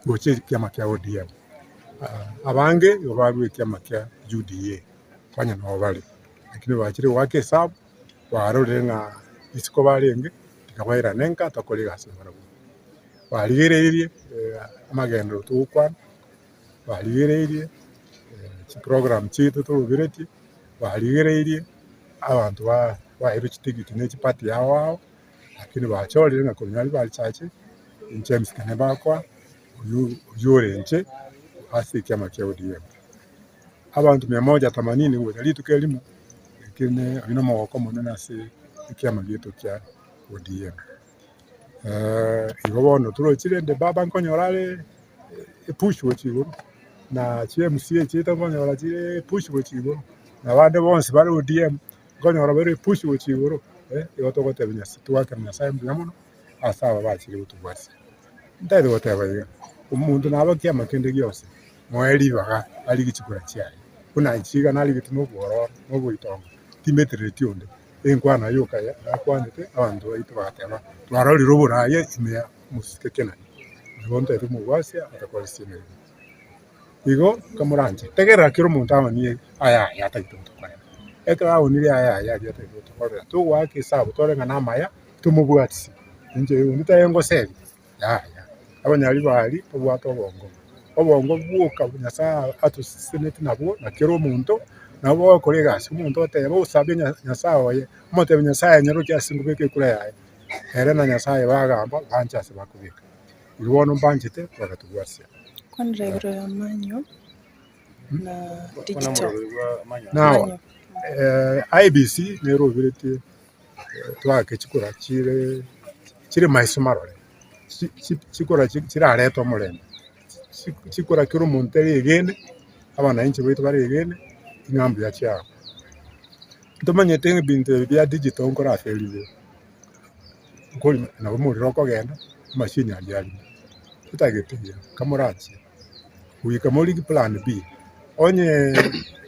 gocha ekiama kia ODM. Abange nigo barwa ekiama kia UDA, konya nabo bare. Lakini bachire goaka esabu, barorire ng'a isiko barenge, tiga bairane nka tokore egasi nabarabwo. Barigereirie amagenderero togokwana, barigereirie chiprogram chiaito toroberetie, barigereirie abanto ba baeirwe chitigiti ne chiparty ao ao, lakini bachorire ng'a korwa nyaribari chache, inche MC Kene bakoa, oywo oywo ore inche ase ekiama kia ODM. Abanto mia moja themanini gocha rituko erimo, ekio oyio nomogoko omonene ase ekiama giaito kia ODM. Igo bono torochi rende baba nkonyora are epush gochia igoro, na chi MCA chiaito nkonyora chire epush gochia igoro, na abande bonsi bare ODM nkonyora bare epush gochia igoro, igo togotebia Nyasae togoakera Nyasae mbuya mono ase aba bachire gotobwatia. Ntagete goteba iga, omonto naba kiama kende gionsi, moe ribaga arigie chikura chiaye, buna inche iga narigeti nobwororo na oboitongo, timbeterereti onde. Enkwana yoka yakwanete, abanto baito bagateba, Twarorire oboraai ime ya omosike Kenani, nabo ntaete omogwasia atakoresie emeremo. Igo nkamoranche, tegerera kera omonto aonie aya aye atagete gotokorera. Ekero aonirie aya aye aria atagete gotokorera, togoaka esabu tore ng'a namaya, tomobwatisie. Inche onde tari ngoseria, yaya. Abanyaribari tobwate obongo, obongo bwoka Nyasaye atoseseneti nabwo na kera omonto, nabo bogokora egasi, omonto oteba osabe Nyasaye oye, omotebie Nyasaye anyaroche ase nkobeka ekura yaye, ere na Nyasaye bagamba banche ase bakobeka. Igo bono mbanchete bagatobwatia. Kwanera igoro ya manual na digital. Now, IEBC neroberetie twake chikura chire chire maiso marore, chikura chirarete omorembe, chikura kera omonto aregene, abananchi baito baregene, ng'a mbuya chiabo. Ntomanyete ng'a ebinto ebi bia digital nkoraferigwe, nkorima nabo omorero okogenda, emachine aria arime, totagete iga, kamorachie, goika morigi plan B, onye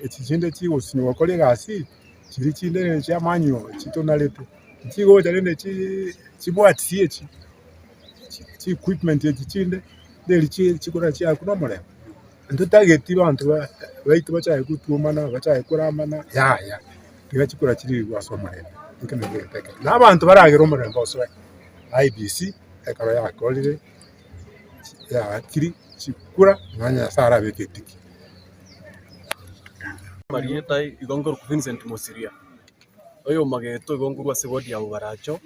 echi chinde chigosinywa gokora egasi, chiria chinde chia manual chitonarete, nchigocha rende chibwatisi echi, chi equipment echi chinde, neri chikora chiaku na omorembe. Ntotageti banto baito bachake gotwomana, bachake koramana, yaya, tiga chikura chirigwe ase omorembe, ekio nakio egento ekemo. Na abanto baragere omorembe osoe, IEBC ekero yakorire yaakire chikura, nonya Nyasaye arabeke etiki. Amarieta igo nkorokwa Vincent Mosiria, oyo omogeto igo nkorwa ase ward ya Bobaracho,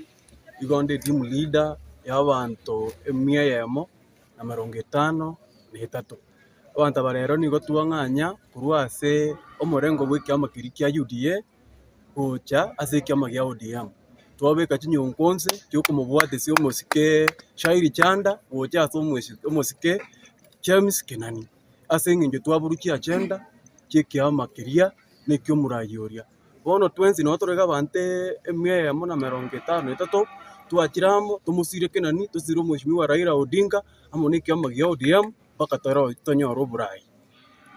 igo nde team leader. y'abanto emia eyemo na emerongo etano na etato. Abanto aba rero nigo twang'anya korwa ase omorengo bw'ekiama keria kia UDA gocha ase ekiama gia ODM. Twabeka chinyongo inse chiokomobwatesia omosike Shairi Chanda gocha ase omosike James Kenani. Ase eng'encho twaborwa chiagenda chi'ekiama keria na eki'omoraia oria. Bono twensi nabo torenge abanto emia eyemo na emerongo etano na etato, twachire amo tomosire Kenani, tosire omweshimiwa Raila Odinga, amo na ekiama gia ODM, mpaka toro tonyore oborai.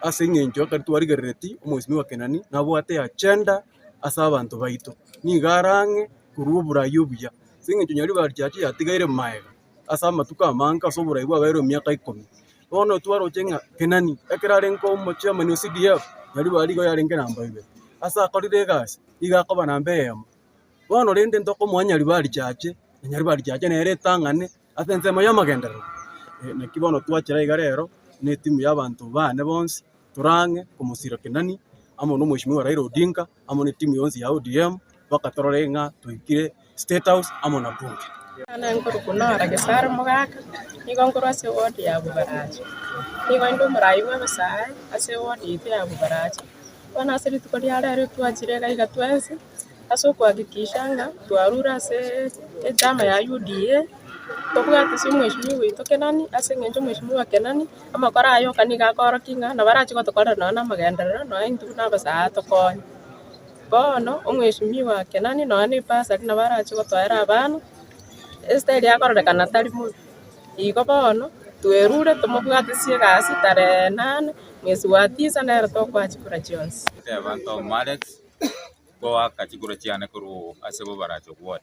Ase eng'encho ekero twarigereretie omweshimiwa Kenani nabwate agenda ase abanto baito, nigo are ang'e korwa oborai obuya, ase eng'encho Nyaribari Church yatigaire maega ase amatuko amange ase oborai bwabeire emiaka ikomi. Bono twaroche ng'a Kenani ekero arenge omochairman o CDF, Nyaribari igo yarenge namba ibere. Ase akorire egasi, igo akoba namba eyemo. Bono rende ntokomoa Nyaribari Church, na Nyaribari Church nere etang'ane ase ensemo y'amagenderero. Naki bono twachera iga rero, na etimu y'abanto bane bonsi, tore ang'e komosira Kenani, amo na omweshimiwa Raila Odinga, amo na etimu yonsi ya ODM, mpaka torore ng'a twaikire State House amo na bunge. Omwana nkorokwa Nora Gesare Mogaka, nigo nkorwa ase eward ya Bobaracho. Nigo inde omorai bw'abasae ase eward yaito ya Bobaracho. Bono ase rituko ria rero twachire iga iga twensi ase okohakikisha ng'a twarure ase echama ya UDA, tobwate ase omweshimiwa oito Kenani ase eng'encho omweshimiwa Kenani amakora aye oka nigo akoorokia ng'a nabo arache gotokorera nonye na amagenderero nonye intwe buna abasae atokonye. Bono omweshimiwa Kenani nonya ne ebasari nabo arache gotoera abana, esitari akororekana tari mobe. Igo bono, twerure tomobwatisie egasi tarehe nane, mwezi wa tisa nere tokoa chikura chionsi. Abanto Alex goaka chikura chiane korwa ase bobaracho ward.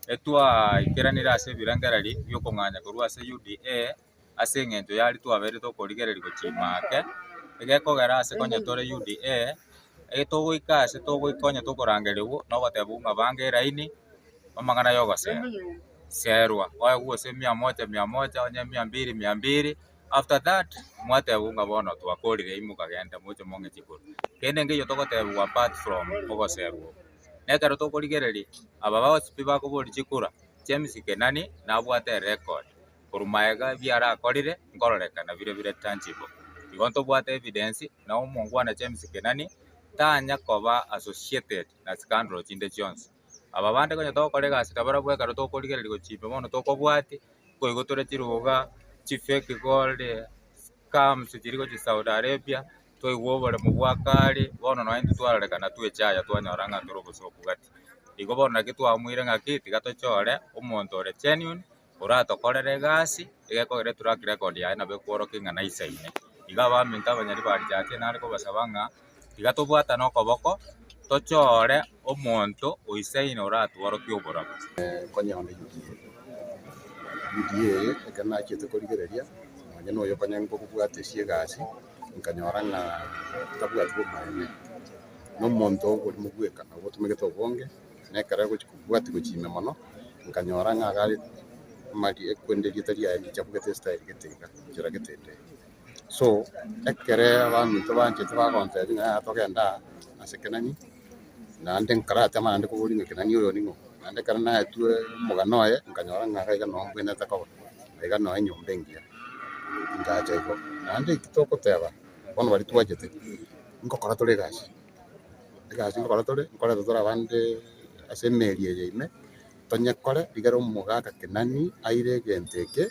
Etwaikeranire ase ebirengererio bi'okong'anya korwa ase UDA ase eng'encho yaria twabeire tokorigereria gochia ime ake, egekogera ase konya tore UDA, etogoika ase togoika onye tokorangerigwa na ogotebigwa ng'a banga eraini, amang'ana ya ogosera, serwa oegwe gose mia moja mia moja onye mia mbili mia mbili, after that mwatebigwa ng'a bono twakorire imoka genda moche mong'e chikura. Kende nkeiyo togotebigwa apart from ogoserwa oko. Na ekero tokorigereria, aba bonsi pi bakoboria chikura, James Kenani nabwate erecord. Korwa magega ebiarakorire nkororekana bire bire tangible. Igo ntobwate evidence na omongwana James Kenani tanya koba associated na scandal chinde chionsi. Aba bande konya togokora egasi nabarabwo ekero tokorigereria gochia ime bono tokobwatia, nkoigwa tore chiruga, chifake gold, scams chiria gochia Saudi Arabia, twaigwa oboremo bwa kare, bono nonye intwe twarorekana twechaya twanyora ng'a tore obosoku gati. Igo bono naki twamoire ng'aki tiga tochore omonto ore genuine. oratokorere egasi, egekogera etrack record yaye nabo ekworokia ng'a naisaine. Igo abaminto abanyaribari richache nare kobasaba ng'a tiga tobwatane okoboko, tochore omonto oisaine oratworokie oborabu. Nkonyora UDA. UDA eye ekero nachiete korigereria, nonye na oyo konya nkobwate ase egasi, nkanyora ng'a tabwati bomaene, na omonto oborimo bweka nabo otomegete obonge. Na ekero agochia kobwatia gochia ime mono, nkanyora ng'a iga are mari ekwende erieta riaye ndichabugete estyle gete iga, enchera gete ende. So, ekere abaminto banchete bagontebia ng'a yaya togende aa ase Kenani, naende nkaratema naende koboria ng'a Kenani oyo ning'o? Naende ekero naetwe omogano oye, nkanyora ng'a iga iga noo mbwenerete koba, iga noo enyomba engiya, nkacha igo. Naende eki togoteba, bono baria twachete, nkokora tore egasi. Egasi nkokora tore, nkoreta tore abande ase emeri eye ime, tonyekore rigere omogaka Kenani aire egento eke,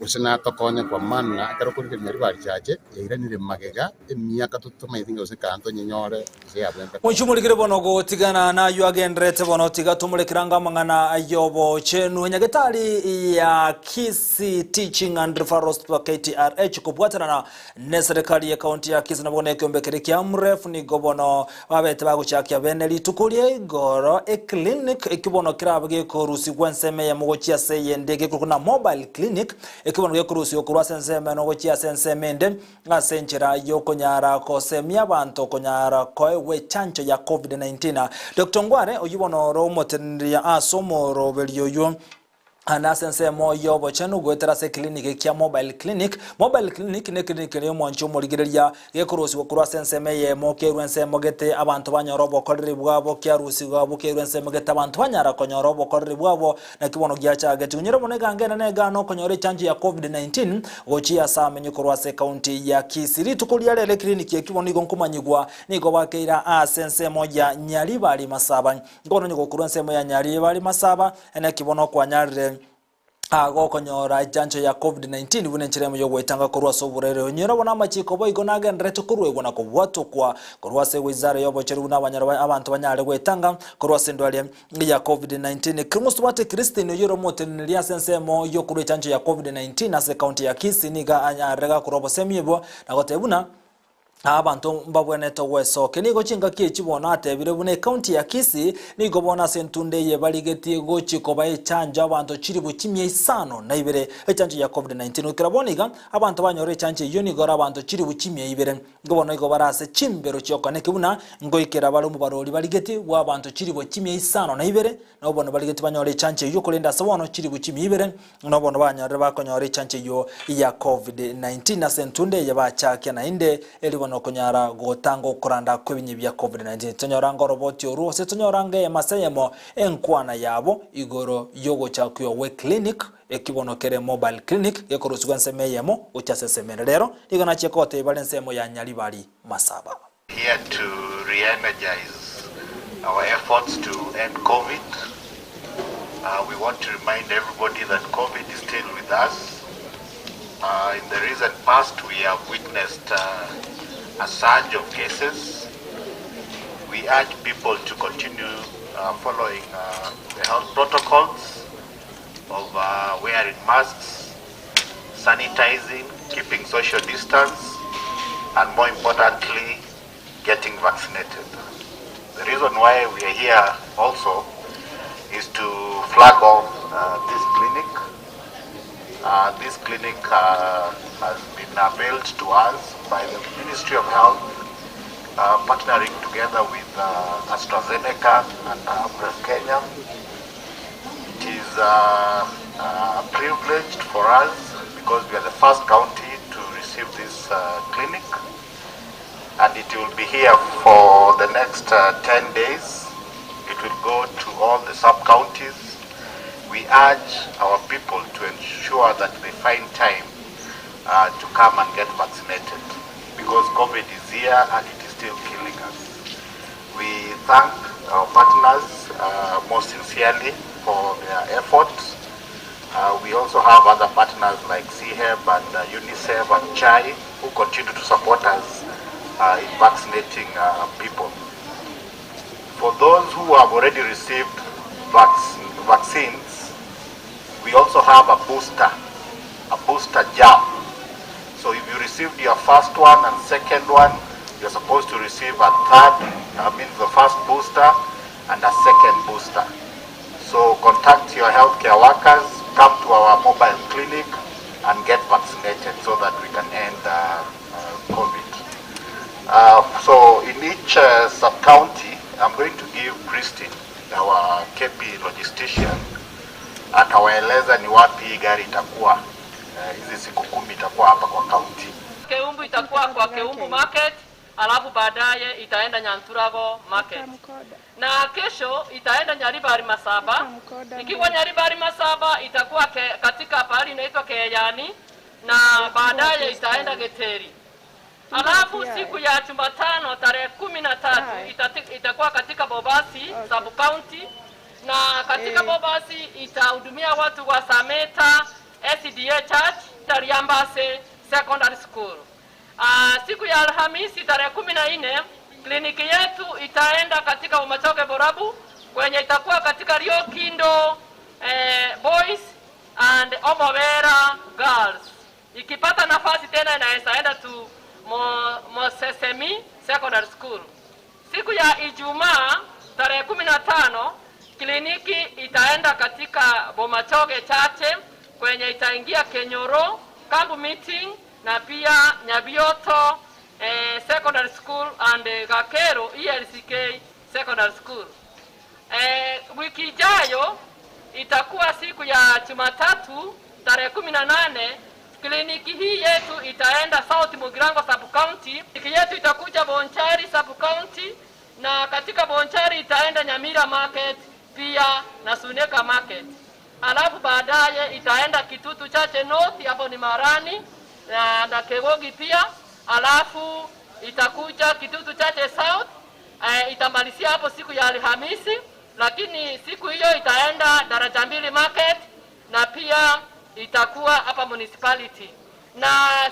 gose natokonye kwa maana ekero okorigereria Nyaribari Church yairanire magega emiaka totomanyeti ng'a gose kaa tonyenyore gose yabwente koba. Mochie morikire bono gotigana nayio agenderete bono tiga tomorekere ango amang'ana y'obochenu. Nyagetari ya Kisii Teaching and Referral Hospital KTRH kobwatanana Neserekari y'ekaunti ya Kisii nabo nekeombe keria kia Amref nigo bono babete bagochakia bene rituko ria igoro eclinic ekio bono kerabe gekorusigwa ensemo eyemo gochia ase eyende gekorokwa na mobile clinic ekio bono gekorusigwa korwa ase ensemo eno gochia ase ensemo ende ase enchera yokonyara gosemia abanto konyara koegwa echanjo ya Covid-19. Doctor Ongware oyio bono ore omoteneneri ase omoroberio oyio. Nase ensemo y'obochenu goetera ase eclinic ekia Mobile Clinic. Mobile Clinic ne eclinic ere y'omwanchi omorigereria gekorusigwa korwa ase ensemo eyemo kerwa ensemo gete abanto banyora obokoreri bwabo kiarusigwa abwo kerwa ensemo gete abanto banyara konyora obokoreri bwabo naki bono giachagete. Onyore bono eganga ene negana okonyora echanjo ya Covid-19 gochia ase amenye korwa ase ecounty ya Kisii. Rituko ria rero eclinic eki bono igo nkomanyigwa nigo bakeira ase ensemo ya Nyaribari Masaba. Bono onye gokorwa ensemo ya Nyaribari Masaba Naki bono kwanyarire gokonyora echancho ya Covid-19 buna enchera emo y'ogoetanga korwa ase oborwaire. Onyore bono amachiko boigo nagendererete koruegwa na kobwatokwa korwa ase wizara y'obochori buna abanyoro abanto banyare goetanga korwa ase endwari ya Covid-19. Mosubati Christine oyio ore omoteneneri ase ensemo y'okorua echancho ya Covid-19 ase ecounty ya Kisii nigo anyarire gakorwa obosemi obwo na goteba buna Abanto mbabwenerete gwesokia. Nigo chingaki echi bono atebire buna ecounty ya Kisii nigo bono ase entunda eye barigetie gochia koba echanjo abanto chilifu chimia isano na ibere echanjo ya Covid-19. Goikera bono iga abanto banyore echanjo eyio nigo ere abanto chilifu chimia ibere. Igo bono igo bare ase chimbero chiokoneki buna ngoikera bare omobarori barigetie bwa abanto chilifu chimia isano na ibere nabo bono barigetie banyore echanjo eyio korende ase bono chilifu chimia ibere Nobono banyorire bakonyora echancho eyio ya Covid-19 ase entunda eye bachakia naende eri bono okonyara gotanga okoranda kw'ebinyi bia Covid-19. Tonyora anga oroboti orwo gose tonyora anga eyemo ase eyemo enkwana yabo igoro yogochakigwa gwe clinic eki bono kere mobile clinic gekorusigwa ensemo eyemo gochia ase ensemo ende. Rero nigo nachia kogotebia bare ensemo ya Nyaribari Masaba. Here to re-energize our efforts to end COVID. Uh, we want to remind everybody that COVID is still with us. Uh, in the recent past, we have witnessed uh, a surge of cases. We urge people to continue uh, following uh, the health protocols of uh, wearing masks, sanitizing, keeping social distance, and more importantly, getting vaccinated. The reason why we are here also is to flag off uh, this clinic. Uh, this clinic uh, has been availed to us by the Ministry of Health, uh, partnering together with uh, AstraZeneca and uh, Kenya. It is uh, uh, a privilege for us because we are the first county to receive this uh, clinic and it will be here for the next uh, 10 days. It will go to all the sub-counties. We urge our people to ensure that they find time uh, to come and get vaccinated because COVID is here and it is still killing us. We thank our partners uh, most sincerely for their efforts. Uh, we also have other partners like CHEB and uh, UNICEF and CHAI who continue to support us uh, in vaccinating uh, people. For those who have already received vac vaccines, we also have a booster, a booster jab. So if you received your first one and second one, you're supposed to receive a third, I mean the first booster and a second booster. So contact your healthcare workers, come to our mobile clinic and get vaccinated so that we can end uh, uh, COVID. Uh, so in each uh, sub-county, I'm going to give Christine, our KP logistician, atawaeleza ni wapi hii gari itakuwa hizi uh, siku kumi itakuwa hapa kwa county. Keumbu itakuwa kwa Keumbu market, alafu baadaye itaenda Nyanturago market na kesho itaenda Nyaribari Masaba. Ikiwa Nyaribari Masaba itakuwa ke, katika pahali inaitwa Keyani na baadaye itaenda Geteri. Alafu siku ya Jumatano tarehe 13 itakuwa katika Bobasi okay. sub county na katika Bobasi itahudumia watu wa Sameta SDA Church Tariambase Secondary School. Uh, siku ya Alhamisi tarehe 14 kliniki yetu itaenda katika Umachoge Borabu kwenye itakuwa katika Rio Kindo eh, Boys and Omobera Girls. Ikipata nafasi tena inaweza enda tu Mo, Mosesemi Secondary School. Siku ya Ijumaa tarehe 15 kliniki itaenda katika Bomachoge Chache kwenye itaingia Kenyoro camp meeting na pia Nyabioto eh, Secondary School and Gakero ELCK Secondary School. Eh, wiki ijayo itakuwa siku ya Jumatatu tarehe 18. Kliniki hii yetu itaenda South Mugirango sub county. Kliniki yetu itakuja Bonchari sub county, na katika Bonchari itaenda Nyamira market pia na Suneka market, alafu baadaye itaenda Kitutu Chache North, hapo ni Marani na Kegogi pia, alafu itakuja Kitutu Chache South itamalizia hapo siku ya Alhamisi, lakini siku hiyo itaenda Daraja Mbili market na pia itakuwa hapa municipality, na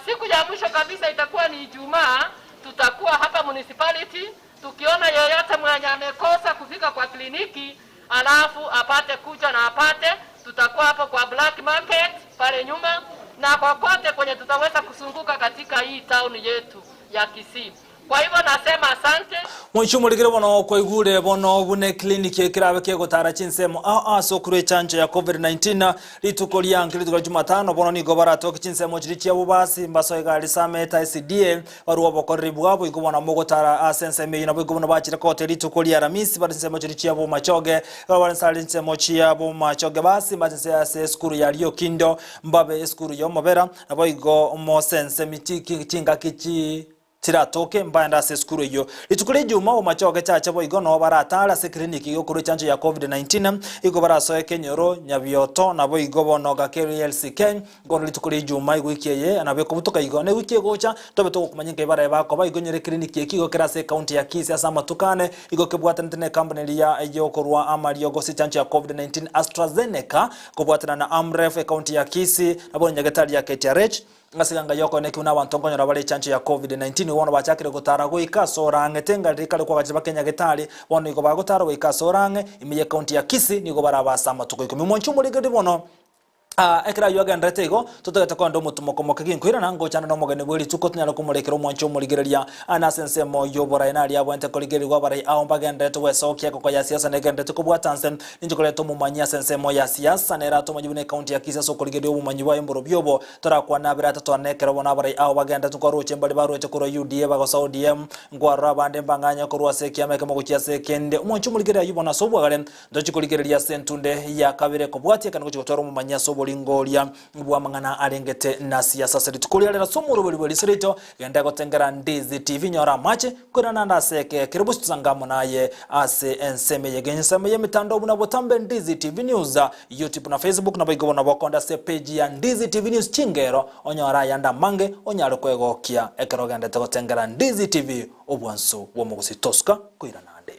siku ya mwisho kabisa itakuwa ni Ijumaa, tutakuwa hapa municipality tukiona yeyote mwenye amekosa kufika kwa kliniki alafu apate kuja na apate, tutakuwa hapo kwa black market pale nyuma na kokote kwenye tutaweza kuzunguka katika hii town yetu ya Kisii. Kwa hivyo nasema asante. Mwanchi omorekere bono kwaigure bono buna eclinic ekerabe kegotara chinsemo ao ase okorwa echanjo ya Covid-19 rituko ria nkeri rituko ria Jumatano bono nigo baratoke chinsemo chiria chia bobasi mbasoe egari sameta SDA barue obokoreri bwabo igo bono mogotara ase ensemo eyio nabo igo bono bachire kote rituko ria Aramisi bare chinsemo chiria chia bomachoge ekero bare ase chinsemo chia bomachoge basi mbache nse ase esukuru ya Riokindo mbabe esukuru ya omobera nabo igo mosensemi chingaki chi Chiratoke mbaende ase esukuru eyio. Rituko ria Ijuma omomache o gechache boigo noo baratare ase eclinic yokorua echanjo ya Covid-19, igo barasoe Kenyoro, Nyabioto, naboigo bono Gakeri LCK, Bono rituko ria Ijuma ewiki eye nabo ekobutoka igo, na ewiki egocha tobe togokomanya nkai barabe bakoba igo nyore eclinic eki igo kere ase ecounty ya Kisii ase amatuko ane, igo kebwatanete ne ecompany eria yokorua amariogo ase echanjo ya Covid-19 AstraZeneca kobwatana na Amref ecounty ya Kisii, nabo nyagetari ya KTRH. Ase eganga y'okoenekigwa nabanto nkonyora bare echancho ya Covid-19, nigo bono bachakire gotara goika ase orang'e tenga riria kare kwagachire bake nyagetari, bono nigo bagotara goika ase orang'e ime y'ecounty ya Kisii, nigo barabe ase amatuko ikomi. Omonche omorigereria bono ekero ayio agendererete igo, totagete kogenda omotumoko moke ginkoirana, ngochana nomogeni bwe rituko tonyare komorekera omwanche omorigereria ande ase ensemo y'oborai naria abwenerete korigererigwa abarai ao mbagendererete gwesokia ekoko ya siasa negendererete kobwata nse Ninche koreta omomanyi ase ensemo ya siasa nere atomanyi buna ecounty ya Kisii ase okorigereria obomanyi bwaye mborobio obo Torakwane abere atatwane ekero bono abarai ao bagenderete nkwaroche mbare baruete korwa UDA bagosa ODM, nkwarora abande mbang'anye korwa ase ekiama ekemo gochia ase ekende. Omonche omorigereria ayio bono ase obwagare, ntochie korigereria ase entunde ya kabere kobwatia ekero ngochia gotwara omomanyi ase oboringoria bw'amang'ana arengete na siasa ase rituko riarero ase omoroberi bwe riso riaito, genda gotengera Ndizi TV nyora amache, koirana ande ase eke kere bosio tosange amo naye ase ensemo eye. Genya ensemo y'emetandao buna botambe Ndizi TV News. YouTube na Facebook naboigo bono bokonde ase epage ya Ndizi TV News chingero onyore ayande amange onyare kwegokia ekero ogendete gotengera Ndizi TV obwansu bw'omogusi tosuka koirana ande.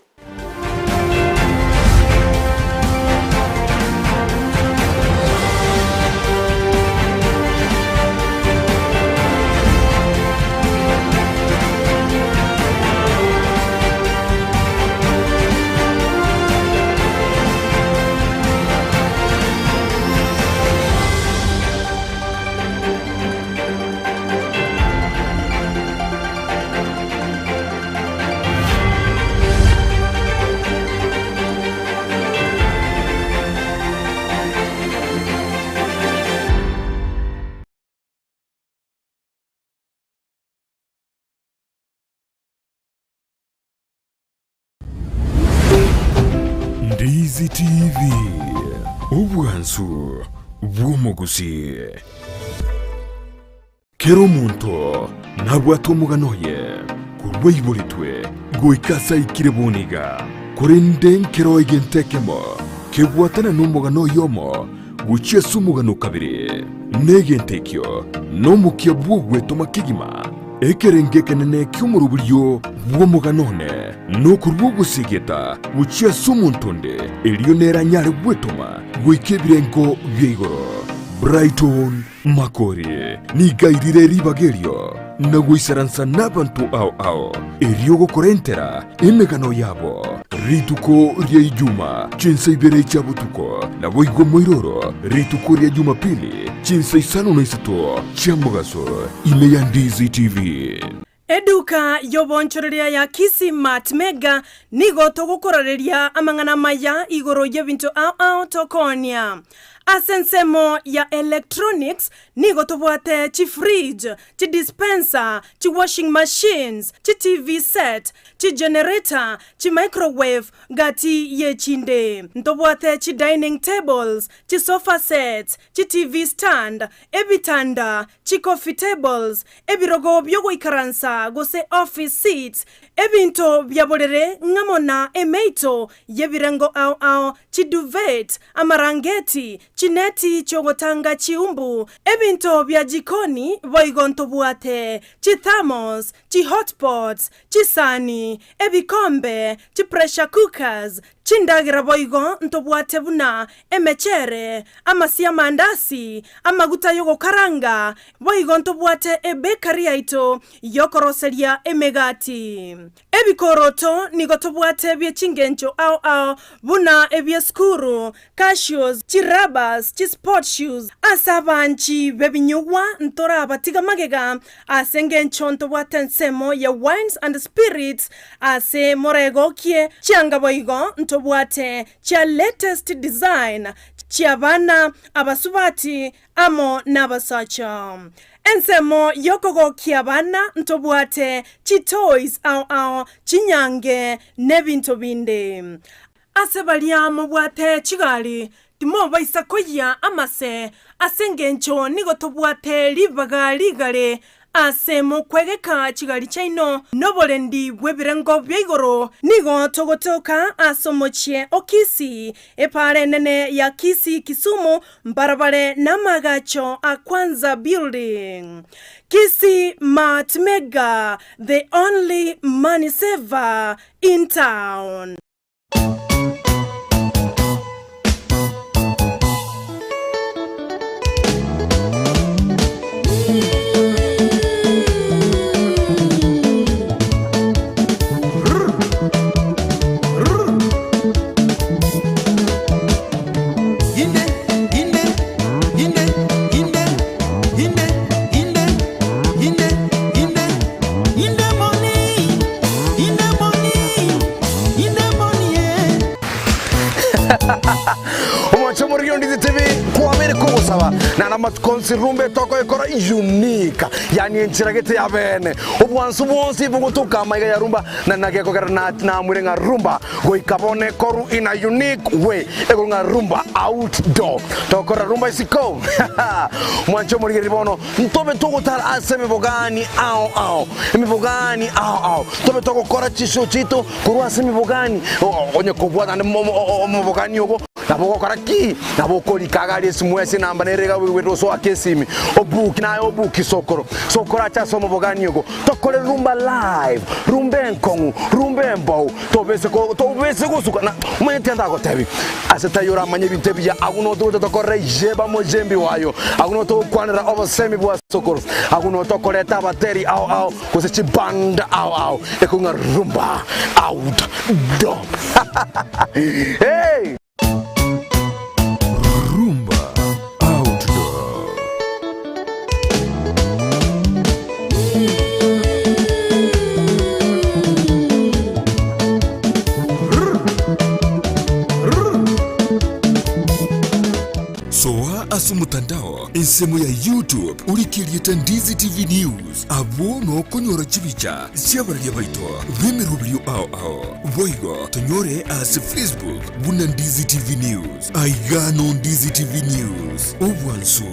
Ndizi TV, obwansu bw'omogusii. Kera omonto nabwate omogano oye korwa aiboretwe goika ase aikire boniga, korende nkero egento ekemo kebwatana nomogano oyomo gochia ase omogano o kabere, na egento ekio nomokia bw'ogwetoma kegima. Ekerengo ekenene ki'omoroberio bw'omogano one nokorua ogosegeta gochia ase omonto onde, erio nere anyare gwetoma goika ebirengo bia igoro. Brighton Makori nigo airire ribaga erio na goisaransa nabanto ao ao, erio gokorentera emegano yabo. Rituko ria Ijuma, chinsa ibere chia botuko, naboigo moiroro rituko ria Jumapili, chinsa isano na isato chia mogaso, ime ya Ndizi TV. Eduka y'oboonchoreria ya Kisii Mart Mega nigo togokorareria amang'ana amaya igoro y'ebinto ao ao tokoonia. Ase ensemo ya electronics nigo tobwate chifridge, chidispenser, chiwashing machines, chitv set, Chigenerator, chimicrowave, gati y'echinde. Ntobwate chidining tables, chisofa sets, chiTV stand, ebitanda, chicoffee tables, ebirogo biogoikaransa gose office seats, ebinto bia borere ng'amo na emeito y'ebirengo ao ao, chiduvet, amarangeti, chineti chi'ogotanga chiumbu, ebinto bia jikoni, boigo ntobwate chithermos, chihotpots, Chisani, ebikombe, chipressure cookers, chindagera boigo ntobwate buna emechere, amasio amandasi, amaguta y'ogokaranga, boigo ntobwate ebakery yaito y'okoroseria emegati. Ebikoroto nigo tobwate bie chingencho ao ao buna ebi'esukuru, Cashews, chirabas, chisport shoes, ase abanchi b'ebinyugwa ntorabatiga magega, ase engencho ntobwate ensemo ya wines and spirits ase moregokie, chianga boigo ntobwate chia latest design chi'abana, abasubati amo nabasacha. Ensemo y'okogokia abana ntobwate chitoys ao ao, chinyange, nebinto binde. Ase baria mobwate chigari, timobaisa koyia amase, ase engencho nigo tobwate ribaga rigare ase mokwegeka chigari chiaino noborendi bw'ebirengo bia igoro. Nigo togotoka ase omochie o Kisii, epaara enene ya Kisii Kisumu, mbarabare namagacho a Kwanza Building. Kisii Mart Mega, the only money saver in town. Inde, inde, inde, inde, inde, inde, inde, inde, inde money, inde money, inde money, yeah. Omwancho omoriri ondize TV kwabere kogosaba nana amatuko onsi rumba etokoekora unique yani enchera gete ya bene obwansu bwonsi bogotoka amaiga ya rumba na nagekogera na namwire ng'a rumba goika bono ekoru in a unique way ekoru ng'a rumba outdoor togokora rumba isiko Omwancho omorigereri bono ntobe togotara ase emebogani ao ao emebogani ao ao tobe togokora chishow chiaito korwa ase emebogani onye kobwata naende omobogani ogo nabo ogokora ki? Nabo okorika iga aria esimu ase enamba nere iga oigwete osoake esimi obuki naye obuki sokoro sokoro ache ase omobogani ogo tokore rumba live rumba enkong'u rumba embou tobese ko tobese gosuka na omanyete ndagotebi ase taiyo oramanye ebinto ebiya agwo notogocha tokorere yeba mojembi wayo agwo notogokwanera obosemi bwa sokoro agwo notokoreta abateri ao ao gose chiband ao ao ekong'a rumba out door hey. Rumba Outdoor. Soa ase omotandao ensemo ya YouTube orike erieta Ndizi TV News abwo nokonyora chibicha chi'abararia baito b'emeroberio ao ao. Boigo tonyore ase Facebook buna Ndizi TV News. Aiga no Ndizi TV News, obwansu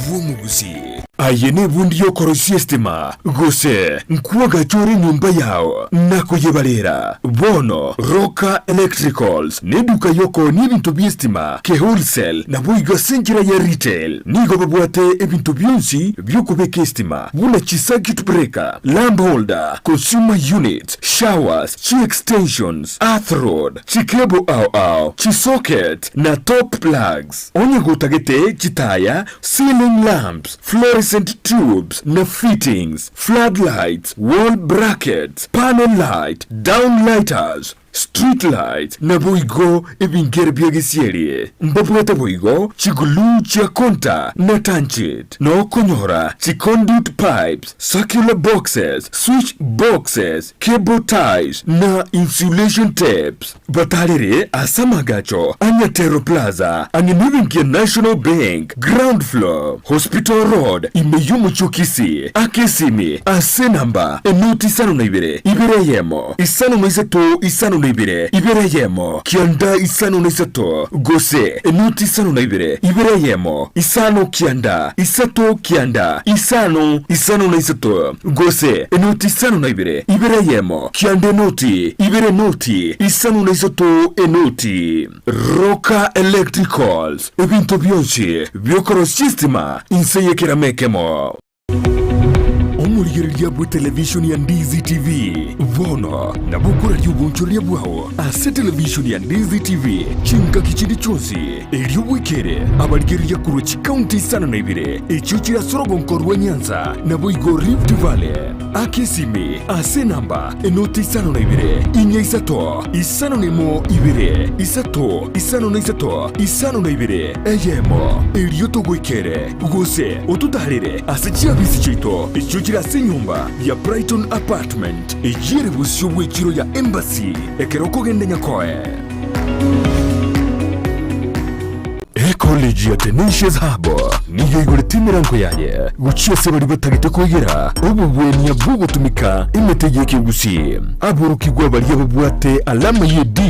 bw'omogusii. Aye nebundi y'okoroisia estima, gose nkwagacha ore enyomba yao na koyebarera. Bono Roka Electricals neduka y'okoonia ebinto bi'estima ke wholesale naboigo ase enchera ya retail. Nigo babwate ebinto bionsi bi'okobeka estima buna chi-circuit breaker, lamp holder, consumer units, showers, chi-extensions, earth rod, chi-cable ao ao, chi-socket na top plugs. Onye gotagete chitaya, ceiling lamps, fluorescent tubes na fittings, floodlights, wall brackets, panel light, down lighters, street lights, naboigo ebingere bia gesieri. Mbabwate boigo chiglue chia konta na tanchit, na okonyora chiconduit pipes, circular boxes, switch boxes, cable ties, na insulation tapes. Batarere ase amagacho a Nyatero Plaza, ang'e nebenki ya National Bank, ground floor, Hospital Road, ime y'omochie o Kisii, ake esimi ase enamba enoti isano na ibere, ibere eyemo, isano na isato isano na ibere, ibere eyemo, kianda isano na isato, gose enoti isano na ibere, ibere eyemo, isano kianda, isato kianda, isano isano na isato, gose enoti isano na ibere, ibere eyemo, kianda enoti, ibere enoti, isano na isato enoti. Roka Electricals, ebinto bionsi biokorosia estima inse y'ekerama ekemo. Omorigereria bw'etelevishoni ya Ndizi TV bono nabo okoraria obonchoreria bwao ase televishoni ya Ndizi TV chingaki chinde chionsi, erio bwekere abarigereria korwa chikaunti isano na ibere echio chire ase orogonko rwa Nyanza naboigo Rift Valley. Aka esimi ase enamba enoti isano na ibere, inya isato, isano na emo ibere, isato, isano na isato, isano na ibere, eyemo, erio togoikere, gose ototaarere ase chiabisi chiaito echio chire ase enyomba ya Brighton Apartment, eyio ere bosio bw'echiro ya Embassy, ekero okogenda Nyakoe. Ecollege ya Tenacious Hub nigo eigorete emerango yaye gochia ase baria batagete koigera obogwenia bw'ogotumeka emete y'ekegusii. Aborokigwa baria babwate alama ye D.